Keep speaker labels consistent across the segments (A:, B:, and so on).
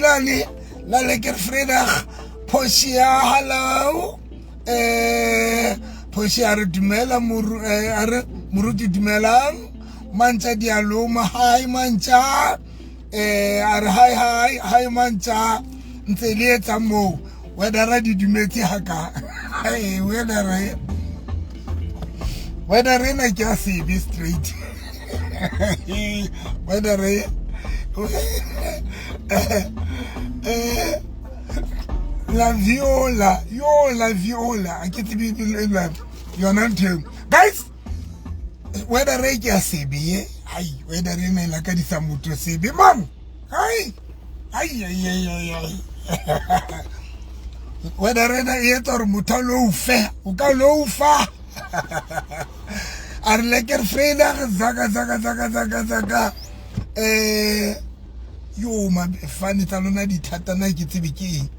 A: lane la lekker vrydag. Portia, hello. Portia a re dumela moru, a re moruti dumelang. Mantša dialoma, hi Mantša. A re hi hi hi Mantša. Ntse le etsa moo. Weather di dumetse haka. Hey, weather. Weather ena ke a sebe straight. Weather la viola, yo la viola. A ke tsebe yona ntho eo. Guys, weather e ke a sebe ye. Hai, weather ena e lakadisa motho sebe man. Hai. Ai ai ai ai ai. Weather ena e etsa gore motho a loufe, o ka loufa. A re lekker vrydag, zaka zaka zaka zaka zaka. Yo mafane tsa lona di thata na ke tsebe ke eng.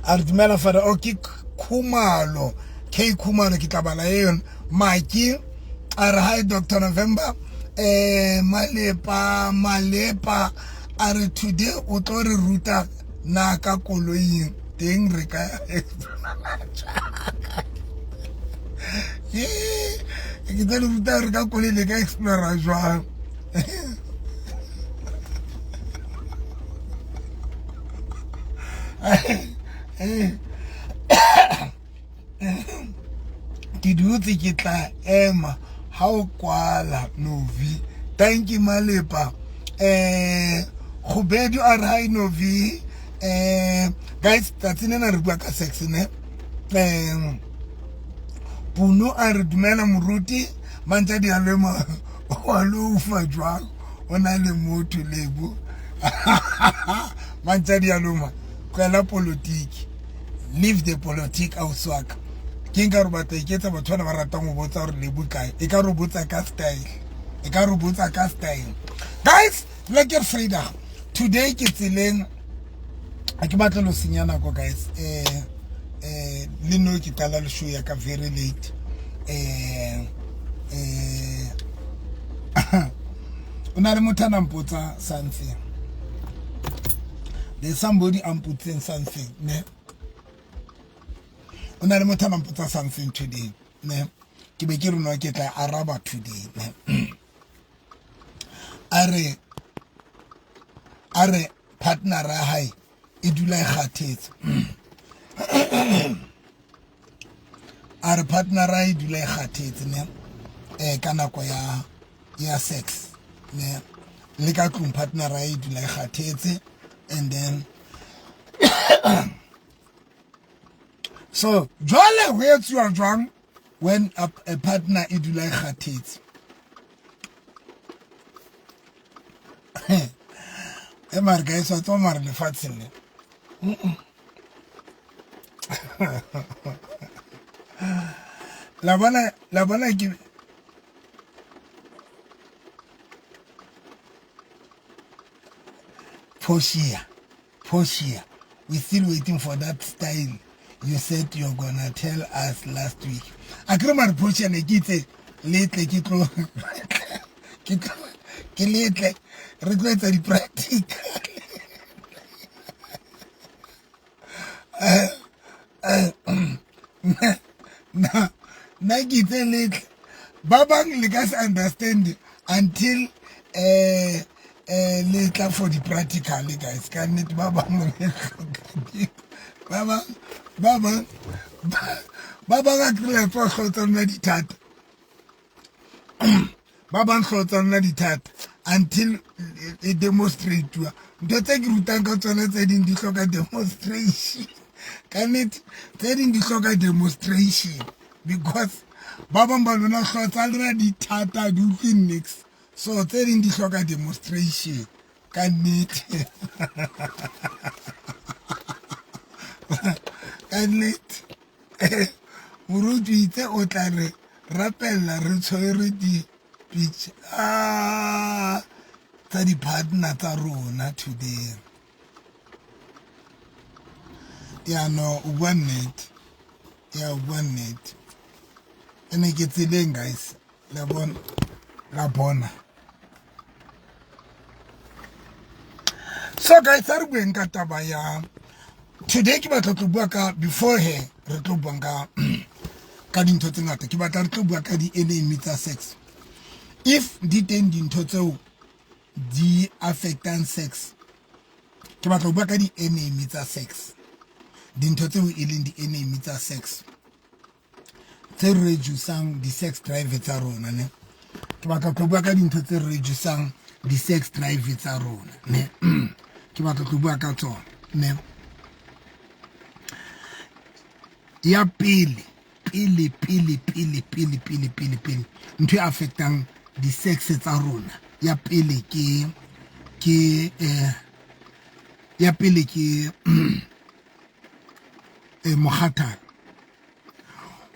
A: A re dumela fada, o ke Khumalo, K Khumalo ke tla bala yona. Maki a re hi Dr. November. Malepa Malepa a re today o tlo re ruta na ka koloing teng re ka ke tlo le ruta re ka koloi le ka explora jwang. Ke dutse ke tla ema ha o kwala Novi. Thank you Malepa. Gobedu a re hi Novi. Guys, tsatsing lena re bua ka sex ne. Puno a re dumela moruti Mantša dialema wa loufa jwang o na le motho lebo. Mantša dialoma tlohela politiki, leave the politic auswaka. Ke nka re batla iketsa batho bana ba ratang go botsa gore lebo kae, e ka re botsa ka style, e ka re botsa ka style. Guys, lekker vrydag. Today ke tseleng, a ke batle lo senya nako guys. Le no ke qala le show ya ka very late. O na le motho a mpotsa something. There's somebody a mpotseng something ne. O na le motho a mpotsa something today ne. Ke be ke re no ke tla araba today ne. A re partner ya hae e dula e kgathetse. A re partner ya e dula e kgathetse ne. Ka nako ya sex ne, le ka tlung partner ya e dula e kgathetse. And then so jwale ho etsuwa jwang when a partner e dula e kgathetse? E mare guys, wa tswa mare lefatsheng le. La bona, la bona ke Portia, Portia, we still waiting for that style you said you're gonna tell us last week. A kere mare Portia ne ke itse letle ke tlo ke tlo ke letle re tlo etsa di-practical. Nna ke itse letle ba bang le ka se understand until le tla for di practical guys. Ka nnete ba bang le hloka ba bang ba bang ba bang a kry-a tswa hlooho tsa lona dithata, ba bang hlooho tsa lona dithata until e demonstrate-wa. Ntho tse ke rutang ka tsona tse ding di hloka demonstration ka nnete, tse ding di hloka demonstration because ba bang ba lona hlooho tsa lona di thata, di utlwe nix. So tse ding di hloka demonstration ka nnete, ka nnete. Moruti itse o tla re rapella re tshwere di-pitch tsa di-partner tsa rona today. Ya no, o bua nnete, ya o bua nnete. Ene ke tseleng guys, la bona, la bona. So guys, a re bueng ka taba ya today. Ke batla tlo bua ka, before he re tlo buang ka dintho tse ngata, ke batla re tlo bua ka di-enemy tsa sex, if di teng dintho tseo di affectang sex. Ke batla ho bua ka di-enemy tsa sex, dintho tseo e leng di-enemy tsa sex tse reducang di-sex drive tsa rona, ne. Ke batla tlo bua ka dintho tse reducang di-sex drive tsa rona, ne. Ke batla tlo bua ka tsona, ne. Ya pele, pele, pele, pele, pele, pele, pele, pele, ntho e affectang di-sex tsa rona ya pele ke ya pele ke mokgathala.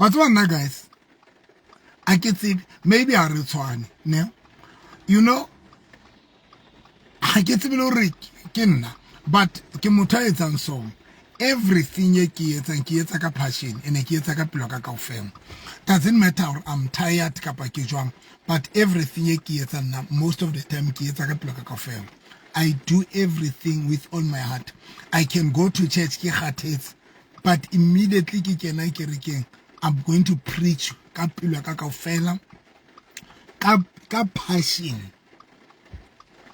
A: Wa tseba nna guys, a ke tsebe, maybe a re tshwane, ne. You know, ga ke tsebe le gore ke nna, but ke motho a etsang song. Everything e ke etsang, ke etsa ka passion, ene ke etsa ka pelo ka kaofela. Doesn't matter gore I'm tired kapa ke jwang, but everything e ke etsang nna, most of the time ke etsa ka pelo ka kaofela. I do everything with all my heart. I can go to church ke kgathetse, but immediately ke kena kerekeng, I'm going to preach ka pelo ya ka kaofela, ka passion.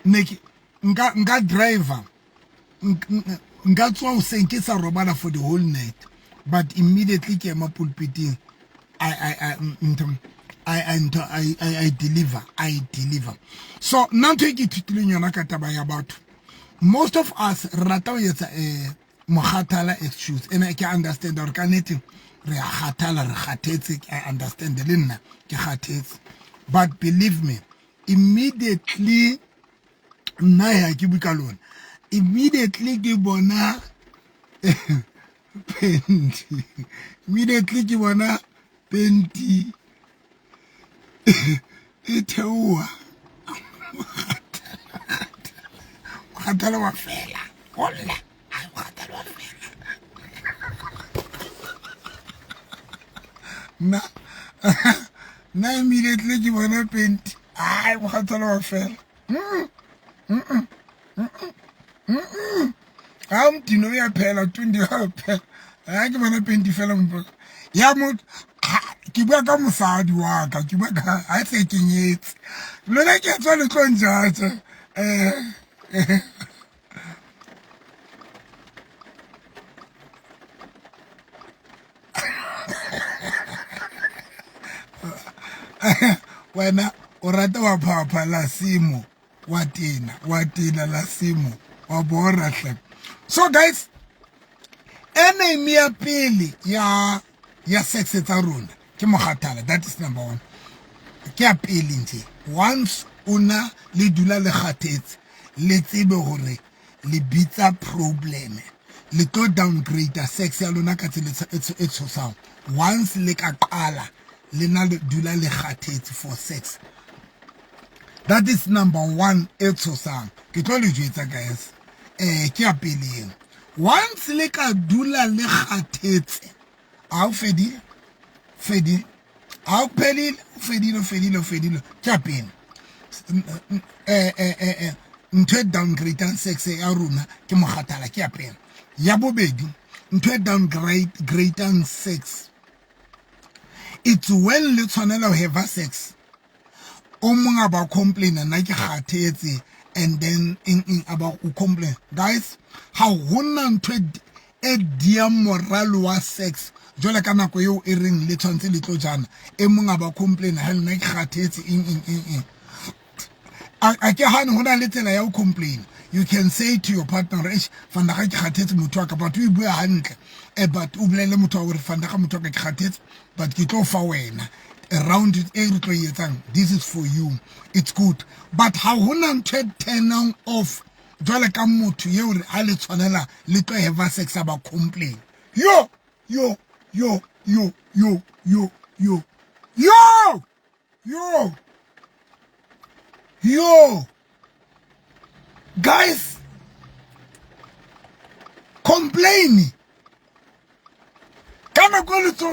A: Ne ke nka driver, nka tswa hoseng ke sa robala for the whole night, but immediately ke ema pulpiting, I I I I I deliver, I deliver. So nna ntho e ke ithutileng yona ka taba ya batho, most of us re rata ho etsa mokgathala excuse. Ene ke understand gore ka nnete re a kgathala, re kgathetse. I understand, le nna ke kgathetse, but believe me, immediately nna ya ke bua ka lona, immediately ke bona penti, immediately ke bona penti e theoha, mokgathala wa fela. Olla, mokgathala wa fela. Nna immediately ke bona penti, ai, mokgathala wa fela. Ga modino uyaphela, tundi uyaphela. Ha ke bona penti fela mpo ya motho. Ke bua ka mosadi wa ka, ke bua ka ha se ke nyetse lona, ke tswa le tlo njatsa. Wena o rata wa phapha la simo, wa tena, wa tena la simo, wa bora hle. So guys, enemy ya pele ya sex tsa rona ke mokgathala. That is number one, ke ya pele nje. Once o na le dula le kgathetse, le tsebe hore le bitsa problem, le tlo downgrade sex ya lona ka tsela e tshosang. Once le ka qala le na le dula le kgathetse for sex, that is number one e tshosang. Ke tlo le jwetsa guys, ke ya pele eo. Once le ka dula le kgathetse, a o fedile, fedile, a o phelile, o fedile, o fedile, o fedile. Ke ya pele. Ntho e downgradang sex ya rona ke mokgathala, ke ya pele. Ya bobedi, ntho e downgradang sex, it's when le tshwanela ho have sex, o mong a ba complaina, nna ke kgathetse, and then eng eng, a ba o complain. Guys, ha hona ntho e diang moralo wa sex jwale ka nako eo e reng le tshwanetse le tlo jana, e mong a ba complaina, ha nna ke kgathetse, eng eng eng eng. A ke hane ho na le tsela ya ho complain. You can say to your partner, eish fanda ga ke kgathetse motho wa ka, but o e bua hantle, but o bolelle motho wa gore, fanda ga motho wa ka ke kgathetse, but ke tlo fa wena round e re tlo e etsang, this is for you, it's good. But ha hona ntho e turning off jwale ka motho eo re ha le tshwanela le tlo have sex, a ba complain. Yo yo yo yo yo yo yo yo yo yo, guys, complain ka nako e le tlo,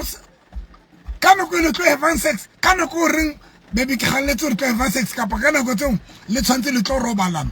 A: ka nako e le tlo havang sex, ka nako o reng, baby, ke galletse re tlo have sex, kapa ka nako tseo le tshwanetse le tlo robalana.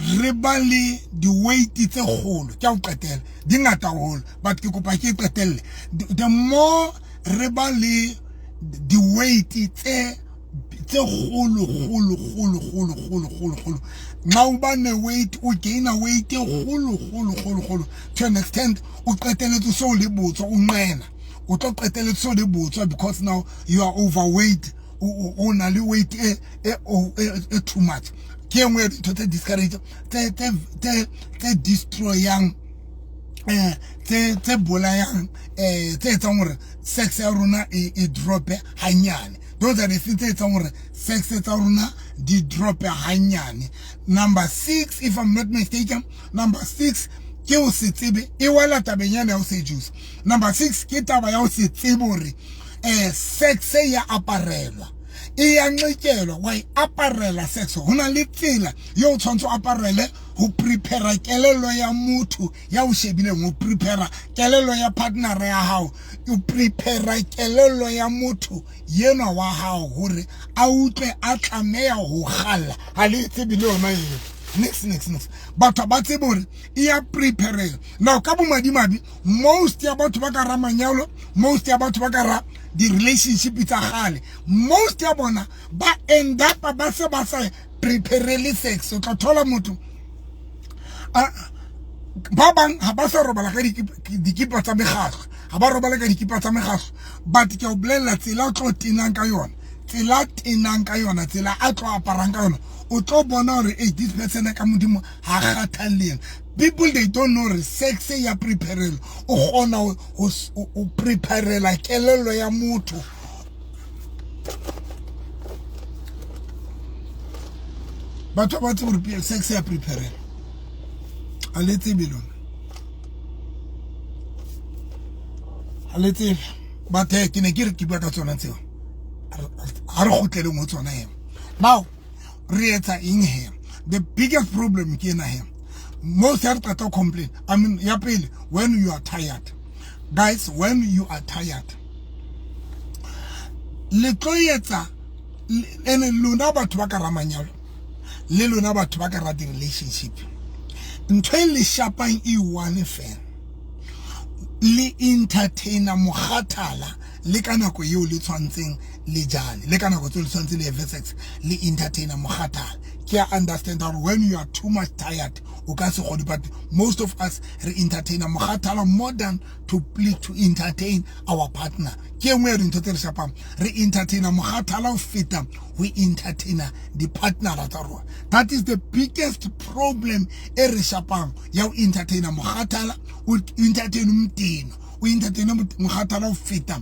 A: Re ba le di-weight tse kgolo. Ke a o qetela, di ngata haholo, but ke kopa ke qetelle. The more re ba le di-weight tse kgolo kgolo kgolo kgolo kgolo kgolo kgolo, nxa o ba ne weight, o gaina weight e kgolo kgolo kgolo kgolo to an extent o qeteletse so le botswa, o nqena o tlo qeteletse so le botswa, because now you are overweight, o na le weight e too much. Ke e nngwe ya dintho tse discourage, tse destroyang, tse bolayang, tse etsang hore sex ya rona e drope hanyane. Those are the things tse etsang hore sex tsa rona di drope hanyane. Number 6, if I'm not mistaken, number 6 ke o se tsebe, e wela tabeng yana ya ho seduce. Number 6 ke taba ya ho se tsebe hore sex ya aparelwa, e ya nxityelwa, wa e aparela sex. Ho na le tsela yo o tshwanetse o aparele ho prepare kelello ya motho ya o shebileng, ho prepare kelello ya partner ya hao, o prepare kelello ya motho yenwa wa hao hore a utlwe a tlameha ho kgalla. Ha le tsebe le yona eo. Nix, nix, nix. Batho ba tsebe hore e ya prepare. Now ka bomadimabe, most ya batho ba ka ra manyalo, most ya batho ba ka ra di-relationship tsa kgale, most ya bona ba end up ba se ba sa preparele sex. O tla thola motho ba bang ha ba sa robala ka dikipa tsa mekgahlo, ha ba robala ka dikipa tsa mekgahlo, but ke o bolella tsela o tlo tenang ka yona, tsela tenang ka yona, tsela a tlo aparang ka yona, o tlo bona hore hey, this person ka Modimo ha kgathalle yena. People, they don't know hore sex ya preparela, o kgona ho preparela kelello ya motho. Batho ba tsebe hore sex ya preparela, a le tsebe lona, ha le tsebe. But ke ne ke re ke bua ka tsona tseo, ha re kgutleleng ho tsona he. Now re etsa eng he? The biggest problem ke ena he. Most ya re qeta complain, I mean, ya pele, when you are tired, guys, when you are tired, le tlo etsa ene lona batho ba ka ra manyalo, le lona batho ba ka ra di-relationship, ntho e le shapang e one fela, le entertainer mokgathala le ka nako eo le tshwantseng le jale, le ka nako tseo le tshwantseng le have sex, le entertainer mokgathala. Ke a understand hore when you are too much tired o ka se kgone, but most of us re entertainer mokgathala more than to please, to entertain our partner. Ke e nngwe ya dintho tse re shapang, re entertainer mokgathala ho feta ho entertainer di-partnera tsa rona. That is the biggest problem e re shapang, ya ho entertainer mokgathala, o entertain moteno, o entertain mokgathala ho feta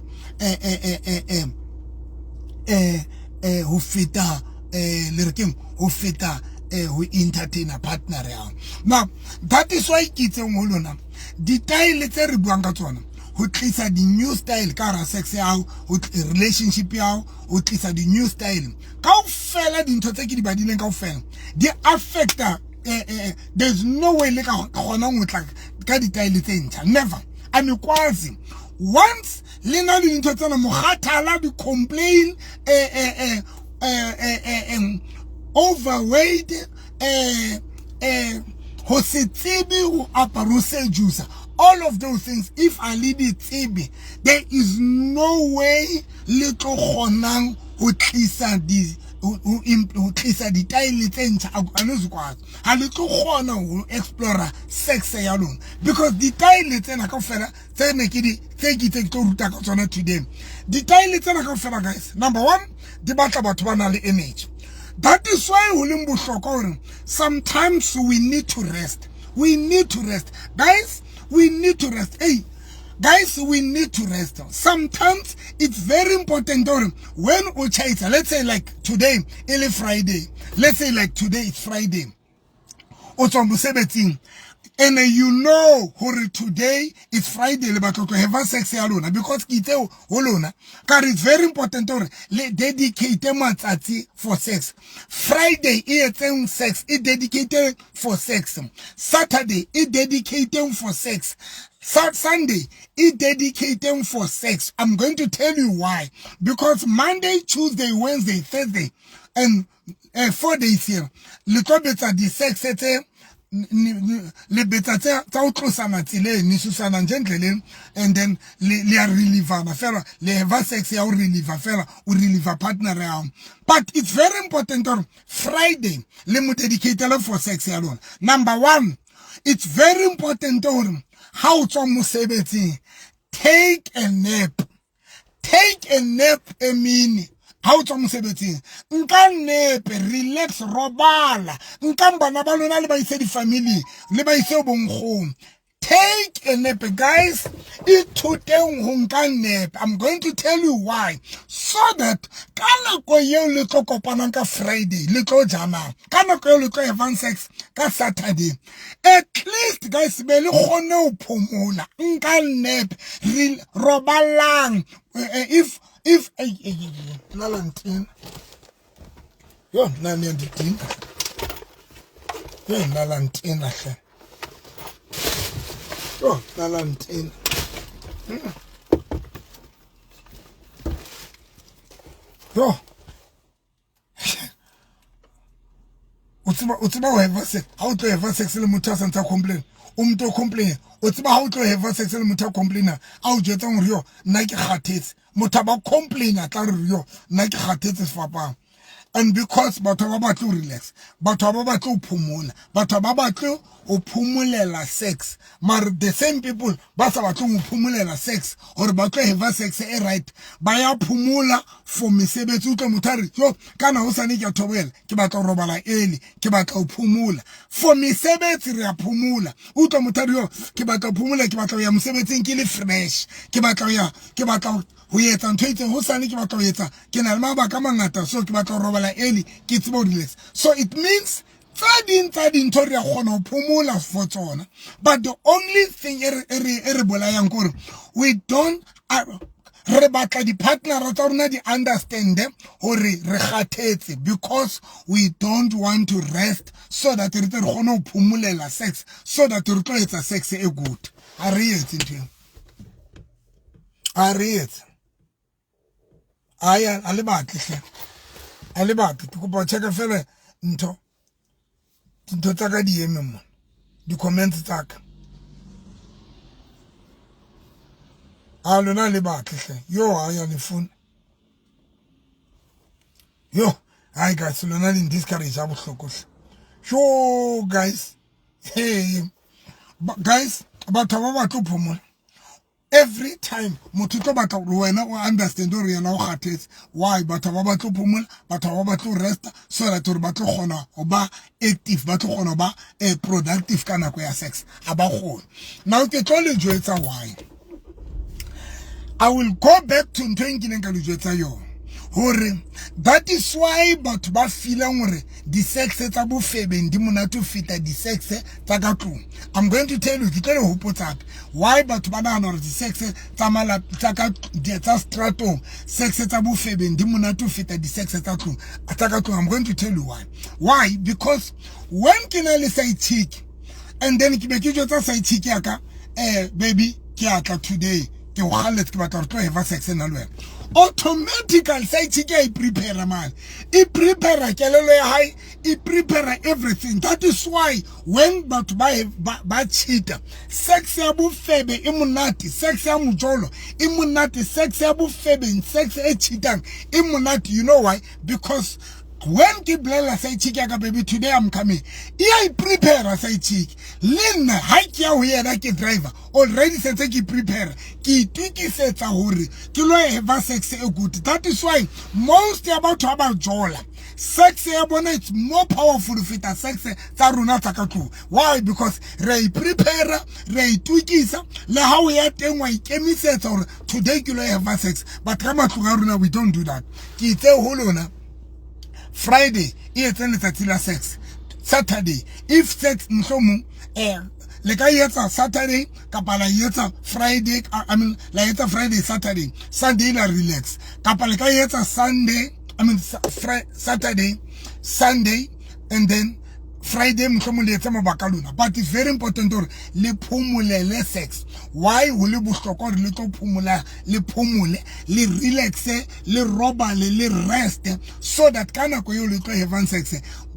A: ho feta le re keng, ho feta ho entertainer partner ya. Now that is why ke itseng ho lona ditaele tse re buang ka tsona, ho tlisa di-new style ka hara sex ya hao, ho relationship ya hao, ho tlisa di-new style kaofela. Dintho tse ke di badileng kaofela di affecta, there's no way le ka kgonang ho tla ka ditaele tse ntjha. Never. Anikwazi. Once le na le dintho tsena, mokgathala, di-complain, overweight, ho se tsebe ho apara, ho seduce, all of those things, if a le di tsebe, there is no way le tlo kgonang ho tlisa di ho tlisa ditaele tse ntjha. A le zikwazi, ha le tlo kgona ho explora sex ya lona, because ditaele tsena kaofela tse ne ke di tse ke tse ke tlo ruta ka tsona today, ditaele tsena kaofela, guys, number one, di batla batho ba nang le energy. That is why ho leng bohlokwa hore sometimes we need to rest. We need to rest, guys. We need to rest. Hey guys, we need to rest. Sometimes it's very important hore when o tjhaisa, let's say like today e le Friday, let's say like today it's Friday, o tswa mosebetsing, and you know hore today is Friday, le batla ho have sex ya lona, because ke itse ho lona ka re it's very important hore le dedicate matsatsi for sex. Friday e etseng sex, e dedicate for sex. Saturday e dedicating for sex. Sunday e dedicating for sex. I'm going to tell you why. Because Monday, Tuesday, Wednesday, Thursday and 4 days here, le tlo betsa di-sex tse Le betsa tsa ho tlosana tseleng, ne susana nje ndleleng, and then le ya relievana fela, le have sex ya ho reliever fela, o reliever partner ya hao. But it's very important gore Friday le mo dedicatele for sex ya lona. Number one, it's very important gore ha o tswa mosebetsing, take a nap. Take a nap emini. Ha o tswa mosebetsing, nka nepe, relax, robala. Nkang bana ba lona le ba ise di-family, le ba ise bonkgong. Take a nap, guys. Ithuteng ho nka nap. I'm going to tell you why. So that ka nako eo le tlo kopanang ka Friday, le tlo janang ka nako eo, le tlo havang sex ka Saturday, at least, guys, be le kgone ho phomola. Nka nap, robalang. If nalantini yo nna niyandidinga yo nalantina hle yo nalantina. Yo o tseba ho have sex, ha o tlo have sex le motho a santse a complain, o motho o complain. O tseba ha o tlo have sex le motho a complaina, a o jwetsang hore yo nna ke kgathetse, motho a ba complain, a tla re yo nna ke kgathetse sefapang. And because batho ba batle ho relax, batho ba batle ho phomola, batho ba batle ho phomolela sex, mare the same people ba sa batleng ho phomolela sex hore ba tlo have sex e right, ba ya phomola for mesebetsi. Utlwe motho a re, yo kana ho sane ke a thobela, ke batla ho robala early, ke batla ho phomola for mesebetsi. Re a phomola. Utlwa motho a re, yo ke batla ho phomola, ke batla ho ya mosebetsing ke le fresh, ke batla ho ya, ke batla ho etsa ntho e itseng hosane, ke batla ho etsa, ke na le mabaka a mangata, so ke batla ho robala early, ke tsebe ho relax. So it means tse ding tsa dintho re a kgona ho phomola for tsona, but the only thing e re bolayang ke gore we don't re batla di-partnera tsa rona di understande gore re kgathetse, because we don't want to rest so that re tle re kgone ho phomolela sex, so that re tlo etsa sex e good. Ha re etse ntho eo, ha re etse. Aya, a le batle hle, a le batle. Ke kopa ho checka fela ntho, dintho tsa ka di eme mona, di-comments tsa ka. A lona le batle hle. Yo ha ya le fone yo. Hi guys, lona le discourage ha bohloko hle. Yo guys, hey guys, batho ba batlo phomola. Every time motho tlo batla gore wena o understand gore yena o kgathetse. Why batho ba batlo phomola? Batho ba batlo resta so that gore ba tlo kgona go ba active, ba tlo kgona go ba productive ka nako ya sex. Ha ba kgone. Now ke tlo le jwetsa why. I will go back to ntho e nkileng ka le jwetsa yona, hore that is why batho ba feelang hore di-sex tsa bofebeng di monate ho feta di-sex tsa ka tlung. I'm going to tell you, ke tlo le hopotsa hape why batho ba nahana hore di-sex tsa tsa ka tsa stratong, sex tsa bofebeng di monate ho feta di-sex tsa tlung, tsa ka tlung. I'm going to tell you why. Why? Because when ke na le side chick, and then ke be ke jwetsa side chick ya ka, "Baby, ke atla today, ke o kgalletse, ke batla hore tlo have sex nna le wena," automatically side chick ya e prepare man, e prepare kelello ya hae, e prepare everything. That is why when batho ba cheata, sex ya bofebe e monate, sex ya mojolo e monate, sex ya bofebeng, sex e cheatang e monate. You know why? Because when ke bolela side chick ya ka, "Baby, today I'm coming," e ya e prepare side chick. Le nna ha ke ya ho yena, ke driver already, setse ke prepare, ke itukisetsa hore ke lo have sex e good. That is why most ya batho ha ba jola, sex ya bona it's more powerful ho feta sex tsa rona tsa ka tlung. Why? Because re a iprepare, re a itukisa, le ha o ya teng wa ikemisetsa hore today ke lo have sex. But ka matlong a rona, we don't do that. Ke itse ho lona, Friday e etseng letsatsi la sex. Saturday, if sex mohlomong le ka etsa Saturday kapa la etsa Friday, I mean, la etsa Friday, Saturday, Sunday la relax, kapa le ka etsa Sunday, I mean, Saturday, Sunday, and then Friday mohlomong le etse mabaka a lona. But it's very important hore le phomolele sex. Why ho le bohlokwa hore le tlo phomola, le phomole, le relaxe, le robale, le rest, so that ka nako eo le tlo havang sex.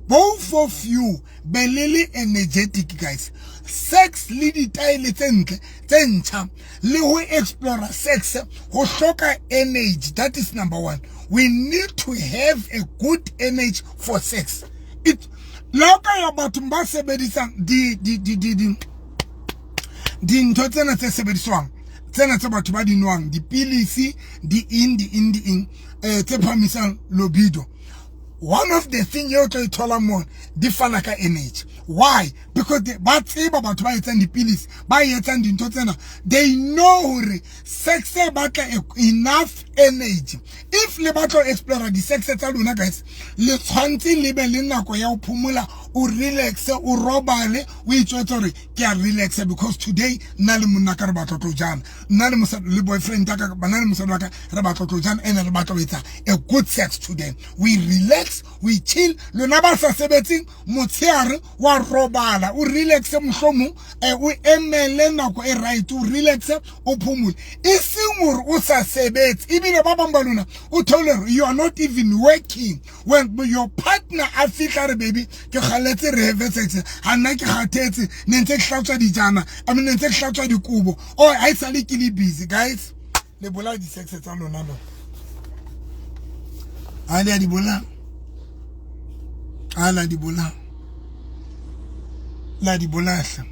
A: Both of you be le le energetic, guys. Sex le ditaele tse ntle tse ntšha le ho explore sex ho hloka energy. That is number one. We need to have a good energy for sex. It la ka ya batho ba sebedisang di di di di di dintho tsena tse sebediswang, tsena tse batho ba di nwang, dipilisi, di eng, di eng, di eng, tse phahamisang libido. One of the thing eo tlo e tholang mo, di fana ka energy. Why? Because ba tseba batho ba etsang dipilisi, ba etsang dintho tsena, they know hore sex e batla enough energy. If le batla ho explore di-sex tsa lona, guys, le tshwanetse le be le nako ya ho phomola, o relaxe, o robale, o itswetse hore ke a relaxa because today nna le monna ka re batla tlo jana, nna le mosadi le boyfriend ya ka, bana le mosadi wa ka, re batla tlo jana and re batla ho etsa a good sex today. We relax, we chill. Lona ba sa sebetseng motshehare, wa robala, o relaxe, mohlomong o emele nako e right, o relaxe, o phomole, e seng hore o sa sebetse. Ebile ba bang ba lona o thole hore you are not even working when your partner a fihla, re, "Baby, ke kgalletse re have sex." "Ha nna ke kgathetse, ne ntse ke hlatswa dijana, I mean, ne ntse ke hlatswa dikobo, or ha e sale ke le busy." Guys, le bolaya di-sex tsa lona. Lona ha le a di bolaya, ha la di bolaya, la di bolaya.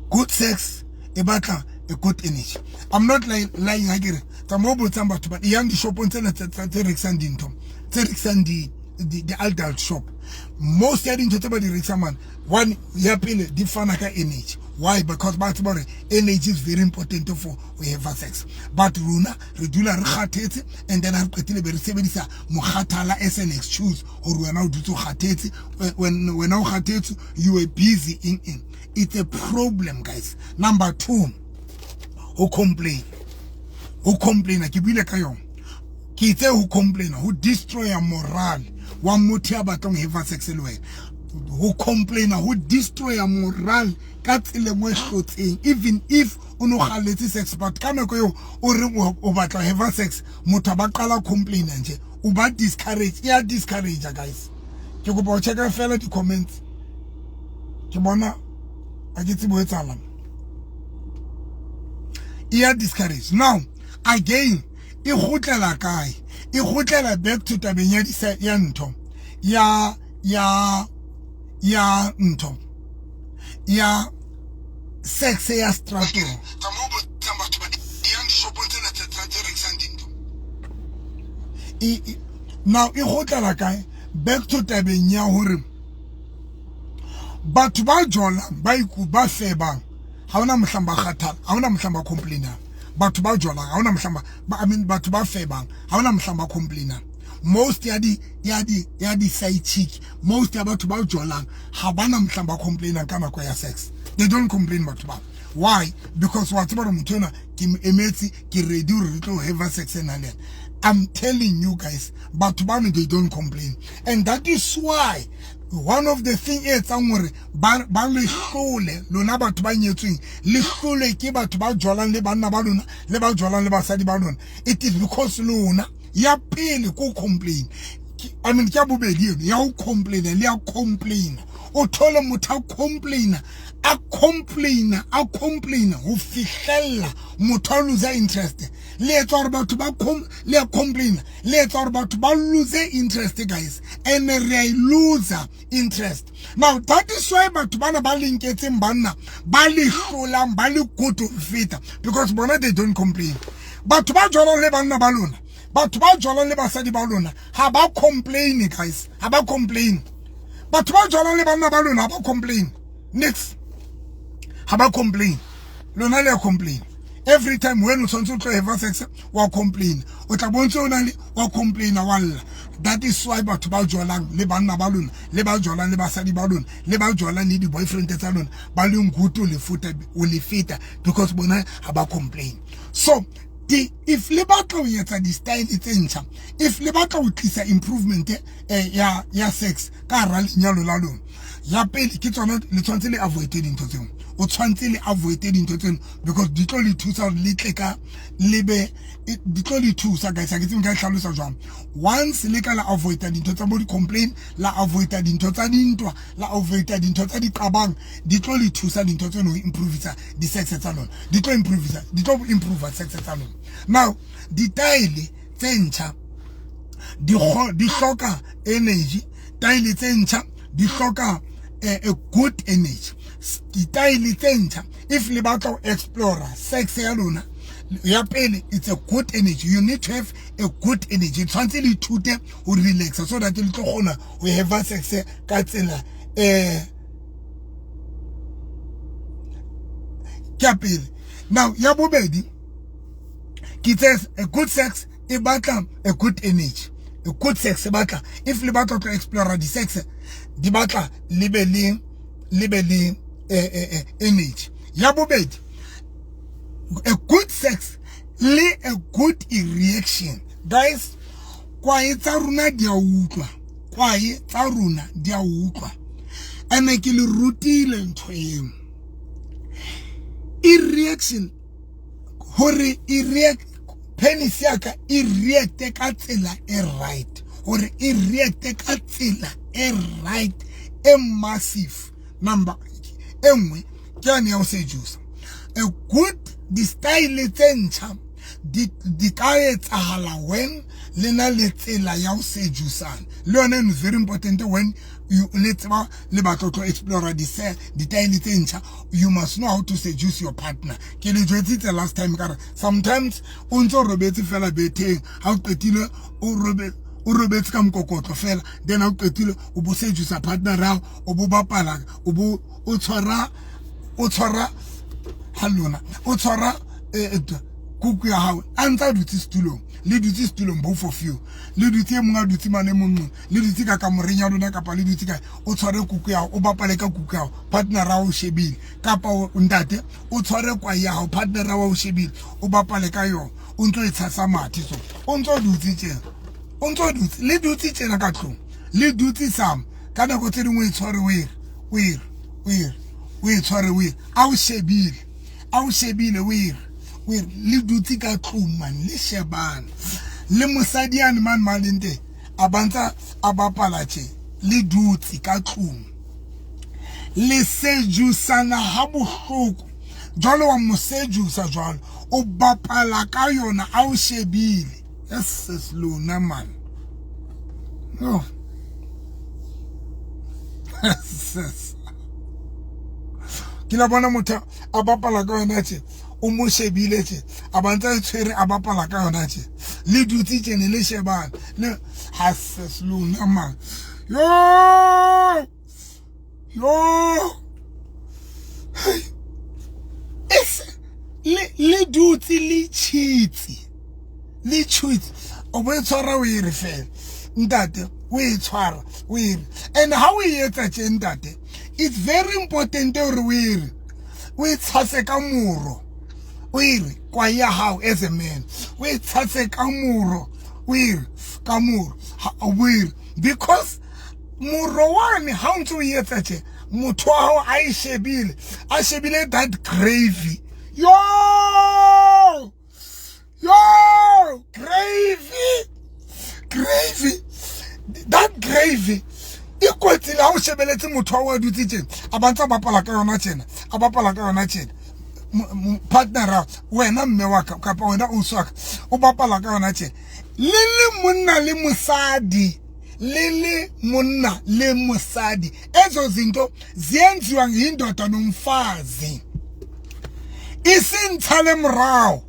A: Good sex e batla a good energy. I'm not lying ha ke re tsamao botsang batho ba yang dishopong tsena tse rekisang dintho, tse rekisang di adult shop. Most ya dintho tse ba di rekisang mane, one ya pele, di fana ka energy. Why? Because ba tseba hore energy is very important for ho have sex. But rona re dula re kgathetse and then ha re qetile be re sebedisa mokgathala as an excuse hore wena o dutse o kgathetse, wena o kgathetse, you were busy in. It's a problem, guys. Number two, ho complain. Ho complaina, ke buile ka yona, ke itse ho complaina ho destroya morale wa motho ya batlang ho have sex le wena. Ho complaina ho destroya morale ka tsela engwe e hlotseng. Even if o no kgalletse sex, but ka nako eo o reng o batla ho have sex, motho a ba qala complaina nje, o ba discourage, e ya discourage. Guys, ke kopa ho checka fela di-comments, ke bona a ke tsebo etsahalang. E ya discourage. Now again, e kgutlela kae? E kgutlela back to tabeng ya ya ntho ya ntho ya sex ya stratong. Tsamao botsang batho ba yang dishopong tsena tse rekisang dintho. Now e kgutlela kae? Back to tabeng ya hore batho ba jolang, ba iku ba febang, ha hona mohlang ba kgathala, ha hona mohlang ba complainang. Batho ba jolang, ha hona mohlang ba, I mean, batho ba febang, ha hona mohlang ba complainang. Most ya di side chick, most ya batho ba jolang, ha bana mohlang ba complainang ka nako ya sex. They don't complain, batho ba. Why? Because wa tseba hore motho enwa ke mo emetse, ke ready hore re tlo have sex ena le yena. I'm telling you guys, batho bano, they don't complain, and that is why one of the thing e etsang hore ba le hlole lona batho ba nyetsweng, le hlole ke batho ba jolang le banna ba lona le ba jolang le basadi ba lona. It is because lona ya pele ko complain. I mean, ke ya bobedi eno ya ho complaina le ya complaina. O thole motho a complaina, a complaina, a complaina ho fihlella motho a lose interest. Le etsa hore batho ba le ya complaina, le etsa hore batho ba lose interest, guys, and re a lose interest. Now that is why batho bana ba lenketseng banna ba le hlolang, ba le good ho feta, because bona they don't complain. Batho ba jolang le banna ba lona, batho ba jolang le basadi ba lona, ha ba complain, guys, ha ba complain. Batho ba jolang le banna ba lona ha ba complain next, ha ba complain. Lona le ya complain every time. When o tshwanetse o tlo have sex, wa complain, o tla bontse o na le wa complaina, wa lla. That is why batho ba jolang le banna ba lona, le ba jolang le basadi ba lona, le ba jolang le di-boyfriend tsa lona, ba leng good o le fota, o le feta, because bona ha ba complain. So di if le batla ho etsa di-style tse ntjha, if le batla ho tlisa improvement ya sex ka hara lenyalo la lona, ya pele ke tsona le tshwanetse le avoid dintho tseo. O tshwanetse le avoide dintho tseno because di tlo le thusa gore le tle ka le be di tlo le thusa, guys. Ha ke tsebe nka e tlhalosa jwang. Once le ka la avoida dintho tsa bo di-complain, la avoida dintho tsa dintwa, la avoida dintho tsa diqabang, di tlo le thusa dintho tseno ho improvisa di-sex tsa lona, di tlo improvisa, di tlo improve sex tsa lona. Now ditaele tse ntjha di hloka energy, taele tse ntjha di hloka a good energy. Ditaele tse ntjha, if le batla ho explora sex ya lona ya pele, it's a good energy. You need to have a good energy. Tshwanetse le ithute ho relaxa so that le tlo kgona ho have sex ka tsela ke ya pele. Now ya bobedi ke tse a good sex e batla a good energy. A good sex e batla, if le batla to explore di sex, di batla le be le le be le energy. Ya bobedi, a good sex le a good reaction. Guys, kwae tsa rona di a utlwa, kwae tsa rona di a utlwa, ene ke le rutile ntho eo. E reaction hore e react, penis ya ka e reacte ka tsela e right, hore e reacte ka tsela e right e massive. Number e nngwe ke yane ya ho seduce. A good di-style tse ntjha di ka etsahala when le na le tsela ya ho seducana le yona. Is very important when you le tseba le batla tlo explore ditaele tse ntjha, you must know how to seduce your partner. Ke le jwetsitse last time ka re sometimes o ntse o robetse fela betheng, ha o qetile o robe o robetse ka mokokotlo fela, then ha o qetile o bo seduce partner ya, o bo bapala, o bo o tshwara, o tshwara ha lona, o tshwara kuku ya hao a ntse a dutse setulong, le dutse setulong, both of you le dutse, e mong a dutse mane, mong le dutse ka kamoreng ya lona kapa le dutse kae, o tshware kuku ya hao, o bapale ka kuku ya hao, partner ya o shebile, kapa ntate o tshware kwai ya hao, partner ya o shebile, o bapale ka yona, o ntso e tshasa mathe, so o ntso dutse tjena, o ntso dutse, le dutse tjena ka tlung, le dutse sam ka nako tse dingwe, e tshware o ere, o ere, o ere, o e tshware, o ere, a o shebile, a o shebile, o ere, o ere, le dutse ka tlung man, le shebane le mosadi yane man ma leng teng, a bantsa a bapala tje, le dutse ka tlung, le sejusana ha bohloko jwalo, wa mo sedusa jwalo, o bapala ka yona a o shebile. Yes, lona man, no yes, ke la bona motho a bapala ka yona tje, o mo shebile tje, a ba ntse a tshwere a bapala ka yona tje, le dutse tjene le shebane le ha ses lona man. Yo yo, le le dutse le tshitse, le tshitse, o bo e tshwara o e re fela ntate, o e tshwara o e re, and ha o e etsa tje ntate, it's very important hore o e re, o e tshase ka moro, o e re kwai ya hao as a man, o e tshase ka moro, o e re ka moro, o e re, because moro wane ha o ntse o etsa tje, motho wa hao a e shebile, a shebile that gravy, yo yo, gravy, gravy, that gravy e kotsi le ha o shebeletse motho wa dutse tjena, a ba ntse a bapala ka yona tjena, a bapala ka yona tjena, partner wena mme wa ka kapa wena ausi wa ka, o bapala ka yona tjena, le le monna le mosadi, le le monna le mosadi, ezo zinto ziyenziwa yindoda nomfazi, isintshale morao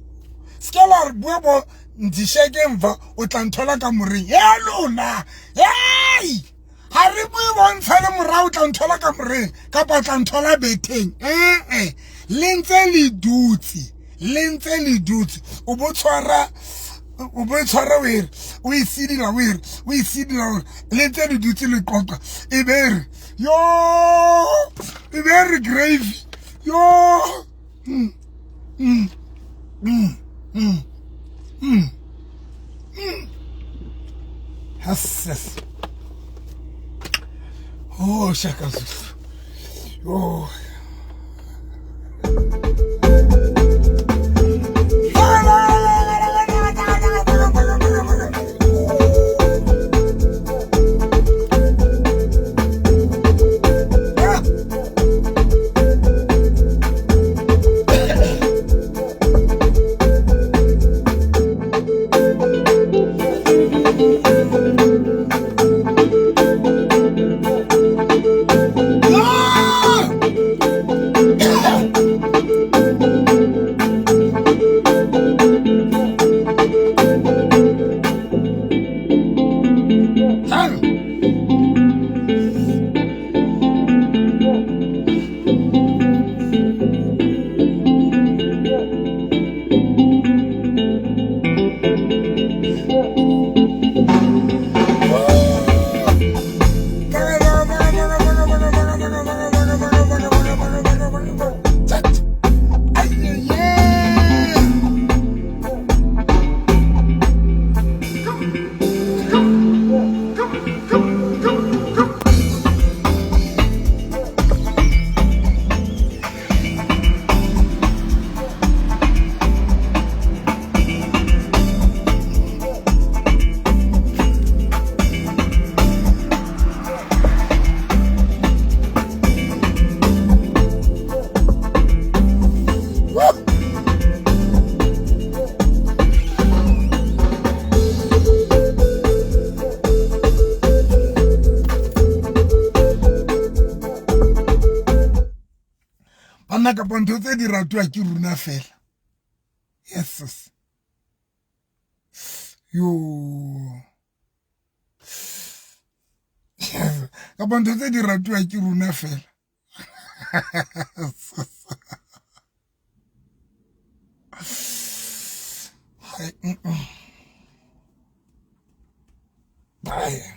A: se ke la re bua bo ndisheke emva, o tla nthola ka moreng ya lona. Hey, ha re bue bontshale morao, o tla nthola ka moreng kapa o tla nthola betheng, ee, le ntse le dutse, le ntse le dutse, o bo tshwara, o bo tshwara, o ere o e sidila, o ere o e sidila, le ntse le dutse le qoqa, e be re yo, e be re gravy yo. Yes. Oh, Shaka Zulu. Oh. Banna kapa ntho tse di ratuwa ke rona fela. Yes. Yo. Kapa ntho tse di ratuwa ke rona fela. Bye.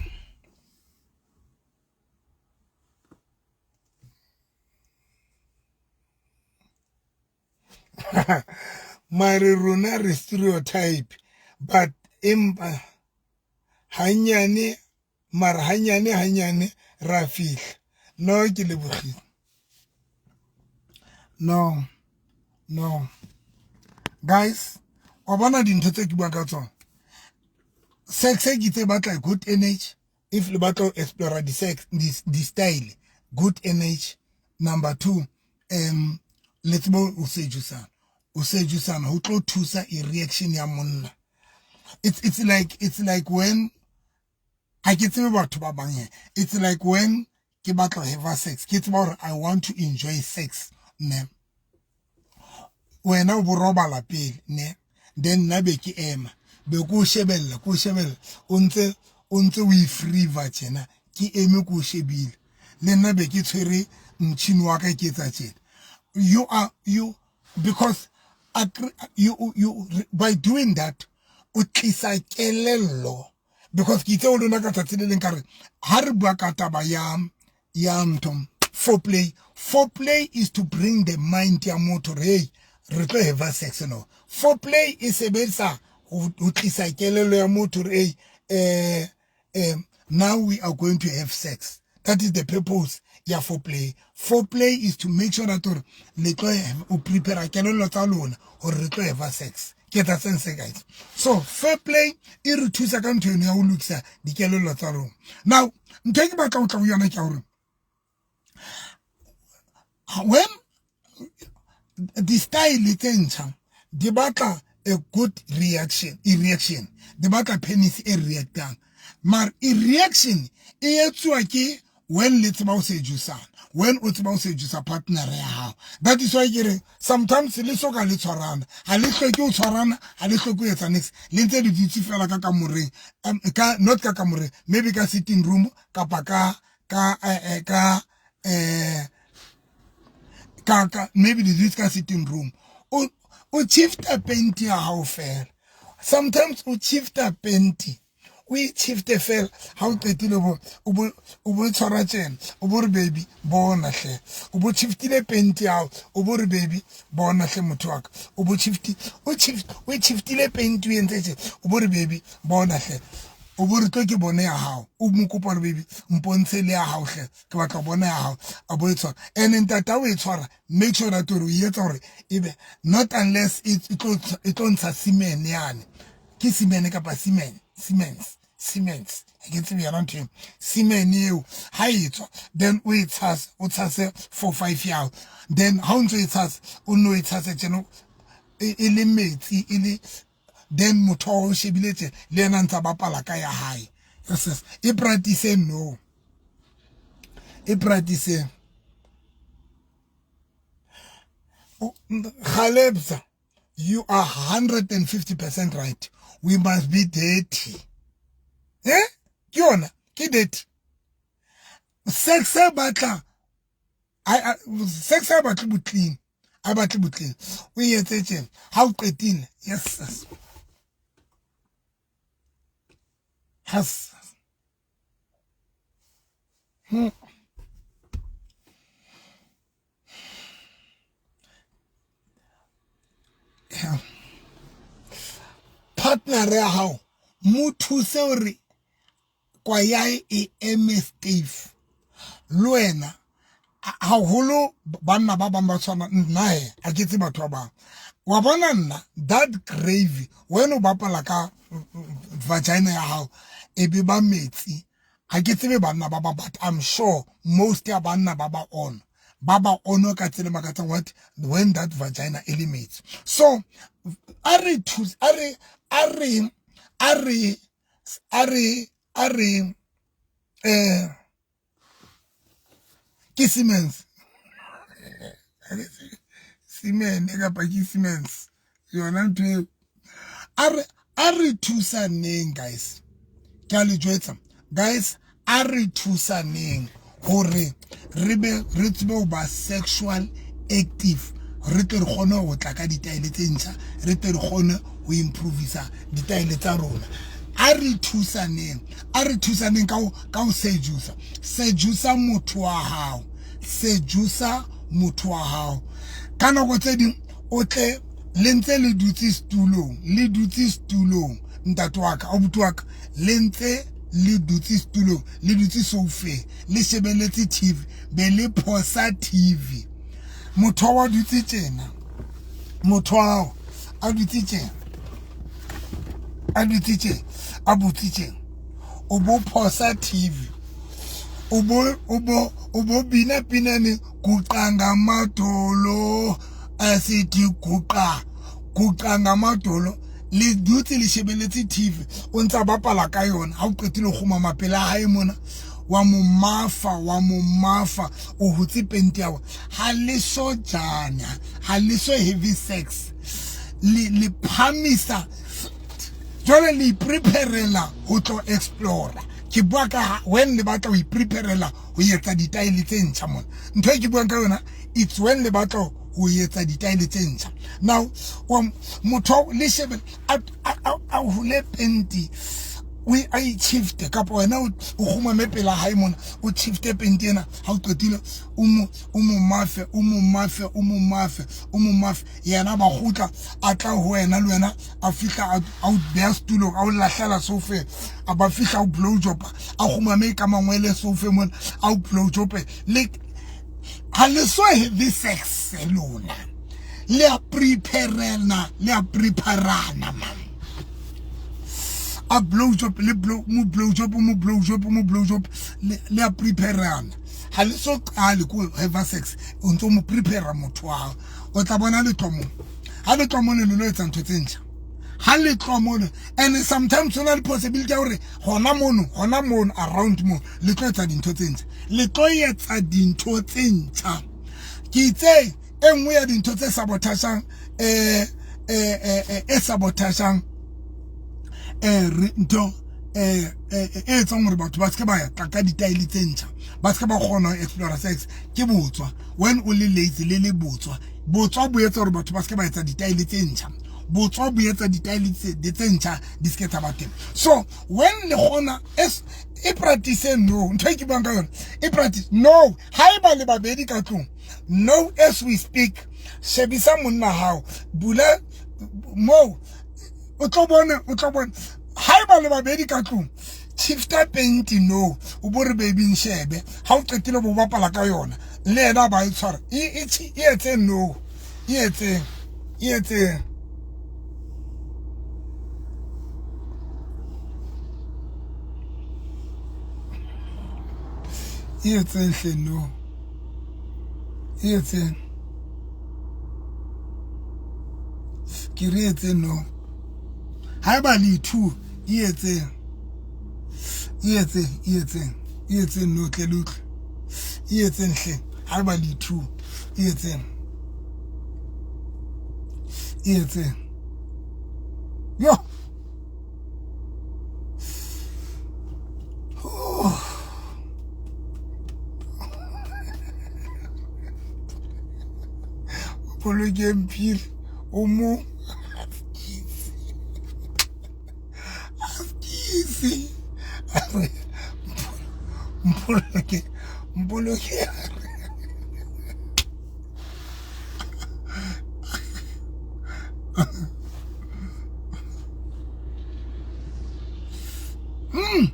A: Mare rona re stereotype but empa hanyane mara hanyane hanyane ra fihla. No, ke lebogile. No, no guys, wa bona dintho tse ke buang ka tsona, sex e ke tse batla good energy. If le batla ho explore di sex di style, good energy. Number 2, le tsebo o sejusana, o sejusana ho tlo thusa e reaction ya monna. It's like when ha ke tsebe batho ba bang he, it's like when ke batla ho have sex, ke tseba hore I want to enjoy sex ne, wena o bo robala pele ne, then nna be ke ema, be ko o shebella, ko o shebella o ntse o e freeva tjena, ke eme ko o shebile le nna, be ke tshwere motšhini wa ka, ke etsa tjena. You are you because you you by doing that o tlisa kelello, because ke itse o lona ka tsatsi le leng ka re ha re bua ka taba ya ntho foreplay. Foreplay is to bring the mind ya motho re, hey, re tlo have sex. No, foreplay e sebetsa ho tlisa kelello ya motho re, hey, now we are going to have sex. That is the purpose ya foreplay. Foreplay is to make sure that gore le tlo o prepare kelello tsa lona gore re tlo have sex. Ke tsa sense, guys. So foreplay e re thusa ka ntho eno ya ho lokisa dikelello tsa rona. Now ntho e ke batla ho tla ho yona ke hore when di-style tse ntjha di batla a good reaction, e reaction di batla penis e reactang, mara e reaction e etsuwa ke when le tseba ho sejusana, when o tseba ho sedusa partner ya hao. That is why ke re sometimes le soka le tshwarana, ha le hloke ho tshwarana, ha le hloke ho etsa niks, le ntse le dutse fela ka kamoreng, ka not ka kamoreng, maybe ka sitting room kapa ka maybe le dutse ka sitting room, o shifta panty ya hao fela. Sometimes o shifta panty, o e shifte fela, ha o qetile bo o bo tshwara tjena, o bo re, "Baby, bona hle." O bo shiftile panty ya hao, o bo re, "Baby, bona hle motho wa ka." O bo shifti o shift o shiftile panty, o entse tje, o bo re, "Baby, bona hle." O bo re, "Tlo ke bone ya hao." O mo kopa re, "Baby, mpontshe le ya hao hle, ke batla ho bona ya hao." A bo e tshwara and ntata o e tshwara, make sure that o etsa hore ebe not unless e tlo ntsha semen yane, ke semen kapa semen, siemens, siemens, ha ke tsebe yona ntho eo, semen eo ha e tswa, then o e tshase, o tshase 4 5 yago, then ha o ntse o e tshase, o nne o e tshase tjeno, e le metsi e le, then motho wa o shebile tje le yena ntse a bapala ka ya hae. Yes, e practice. No, e practice. Khalebza, you are 150% right. We must be dirty. Eh, ke yona, ke dirty sex e batla, sex e batle bo clean, a batle bo clean. O etse tjena ha o qetile. Yes, has. Yeah. Partner ya hao mo thuse hore kwa yae e eme stiff le wena. Haholo banna ba bang ba tshwana nna he, a ke tse batho ba bang wa bona nna that gravy when o bapala ka vagina ya hao e be ba metsi. Ha ke tsebe banna ba ba, but I'm sure most ya banna ba ba on ba ba ono ka tsela makatsang what when that vagina e le metsi. So a re thuse, a re a re a re a re a re ke Siemens. Siemens kapa ke Siemens yona ntho eo a re a re thusaneng guys ke a le jwetsa guys a re thusaneng hore re be re tsebe ho ba sexual active re tle re kgone ho tla ka ditaele tse ntjha re tle re kgone ho improvisa ditaele tsa rona a re thusaneng a re thusaneng ka ho ka ho sedusa sedusa motho wa hao sedusa motho wa hao ka nako tse ding o tle le ntse le dutse setulong le dutse setulong ntate wa ka abuti wa ka le ntse le dutse setulong le dutse soufeng le shebeletse tv be le phosa tv motho wa dutse tjena motho ao a dutse tjena a dutse tjena a butse tjena o bo phosa tv o bo o bo o bo bina pinane guqa ngamadolo asithi guqa guqa ngamadolo le dutse le shebeletse tv o ntse a bapala ka yona ha o qetile go kgumama pela hae mona wa mo mafa wa mo mafa o hotse pente yago ha le so jana ha le so heavy sex le le phamisa jwale le ipreparela ho tlo explora ke bua ka when le batla ho ipreparela ho etsa ditaele tse ntjha mona ntho e ke buang ka yona it's when le batla ho etsa ditaele tse ntjha now motho le shebe a hule penti o a itshifte kapa wena o kgumame pela hae mona o tshifte penti ena ha o qetile o mo o mo mafe o mo mafe o mo mafe o mo mafe yena ba kgutla a tla ho wena le wena a fihla a o beya setulong a o lahlela sofe a ba fihla o blow job a kgumame ka mangwele sofe mona a o blow job le ha le so heavy sex lona le a preparena le a preparana man a blow job le blow mo blow job mo blow job mo blow job le a preparana ha le so qale ko have sex o ntso mo prepare motho wa hao o tla bona le tlo mo ha le tlo mo le lo etsa ntho tse ntjha ha le tlo mo and sometimes o na le possibility ya hore hona mono hona mono around mo le tlo etsa dintho tse ntjha le tlo etsa dintho tse ntjha ke itse e nngwe ya dintho tse sabotasang eh eh eh e sabotasang eh ntho eh e etsang gore batho ba seke ba tla ka ditaele tse ntšha ba seke ba kgona go explora sex ke botswa when o le lazy le le botswa botswa bo etsa gore batho ba seke ba etsa ditaele tse ntšha botswa bo etsa ditaele tse ntšha di seke tsa ba teng so when le kgona e practice no ntho e ke buang ka yone e practice no ha e ba le babedi ka tlong no as we speak shebisa monna hao bula moo o tlo bona o tlo bona ha e ba le babedi ka tlong shifta penti no o bo re baby nshebe ha o qetile bo bapala ka yona le yena ba e tshwara e etseng no e etseng e etseng e etseng hle no e etseng ke re etseng no ha eba le two e etseng e etseng e etseng e etseng no tle le utlwe e etseng hle ha eba le two e etseng e etseng yo Polokeng phiri o mo askisi mpoloke mpoloke Mm.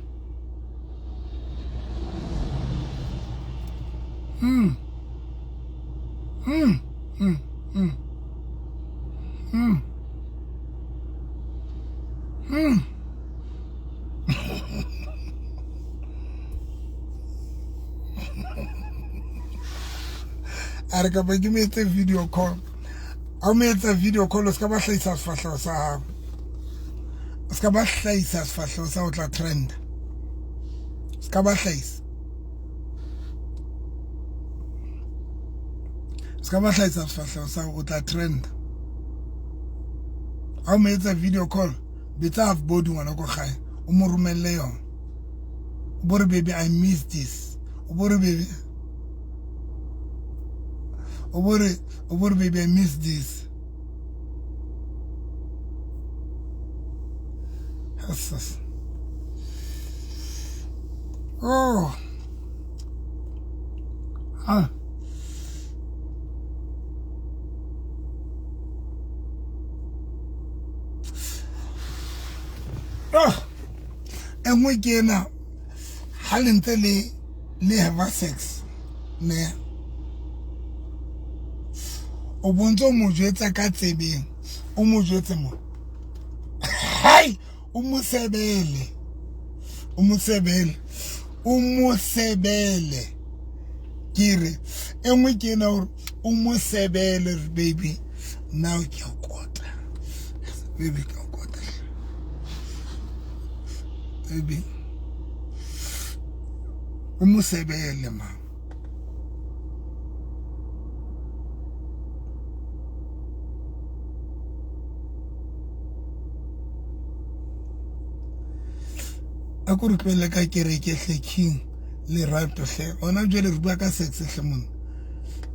A: Mm. Mm. Mm. Mm. Mm. Mm. A re kapa ke mo etse video call a mo etsa video call o se ka ba hlahisa sefahleho sa gago o se ka ba hlahisa sefahleho sa o tla trenda se ka ba hlahisa. Se ka ba hlahisa sefahleho sa o tla trend. Ha o mo etsa video call, bitsa half body ngwana ko gae, o mo romelle yona. O bo re baby I miss this. O bo re baby o bo re o bo re baby I miss this. Yes. Oh. Ah. Ah. E nngwe ke ena ha le ntse le le have sex ne o bontse o mo jwetsa ka tsebeng o mo jwetse mo hai o mo sebele o mo sebele o mo sebele ke re e nngwe ke ena gore o mo sebele baby now ke a kota baby ke a kota baby o mo sebele ma A ko re tlohelle ka kereke hle king lerato hle gona jwale re bua ka sex hle monna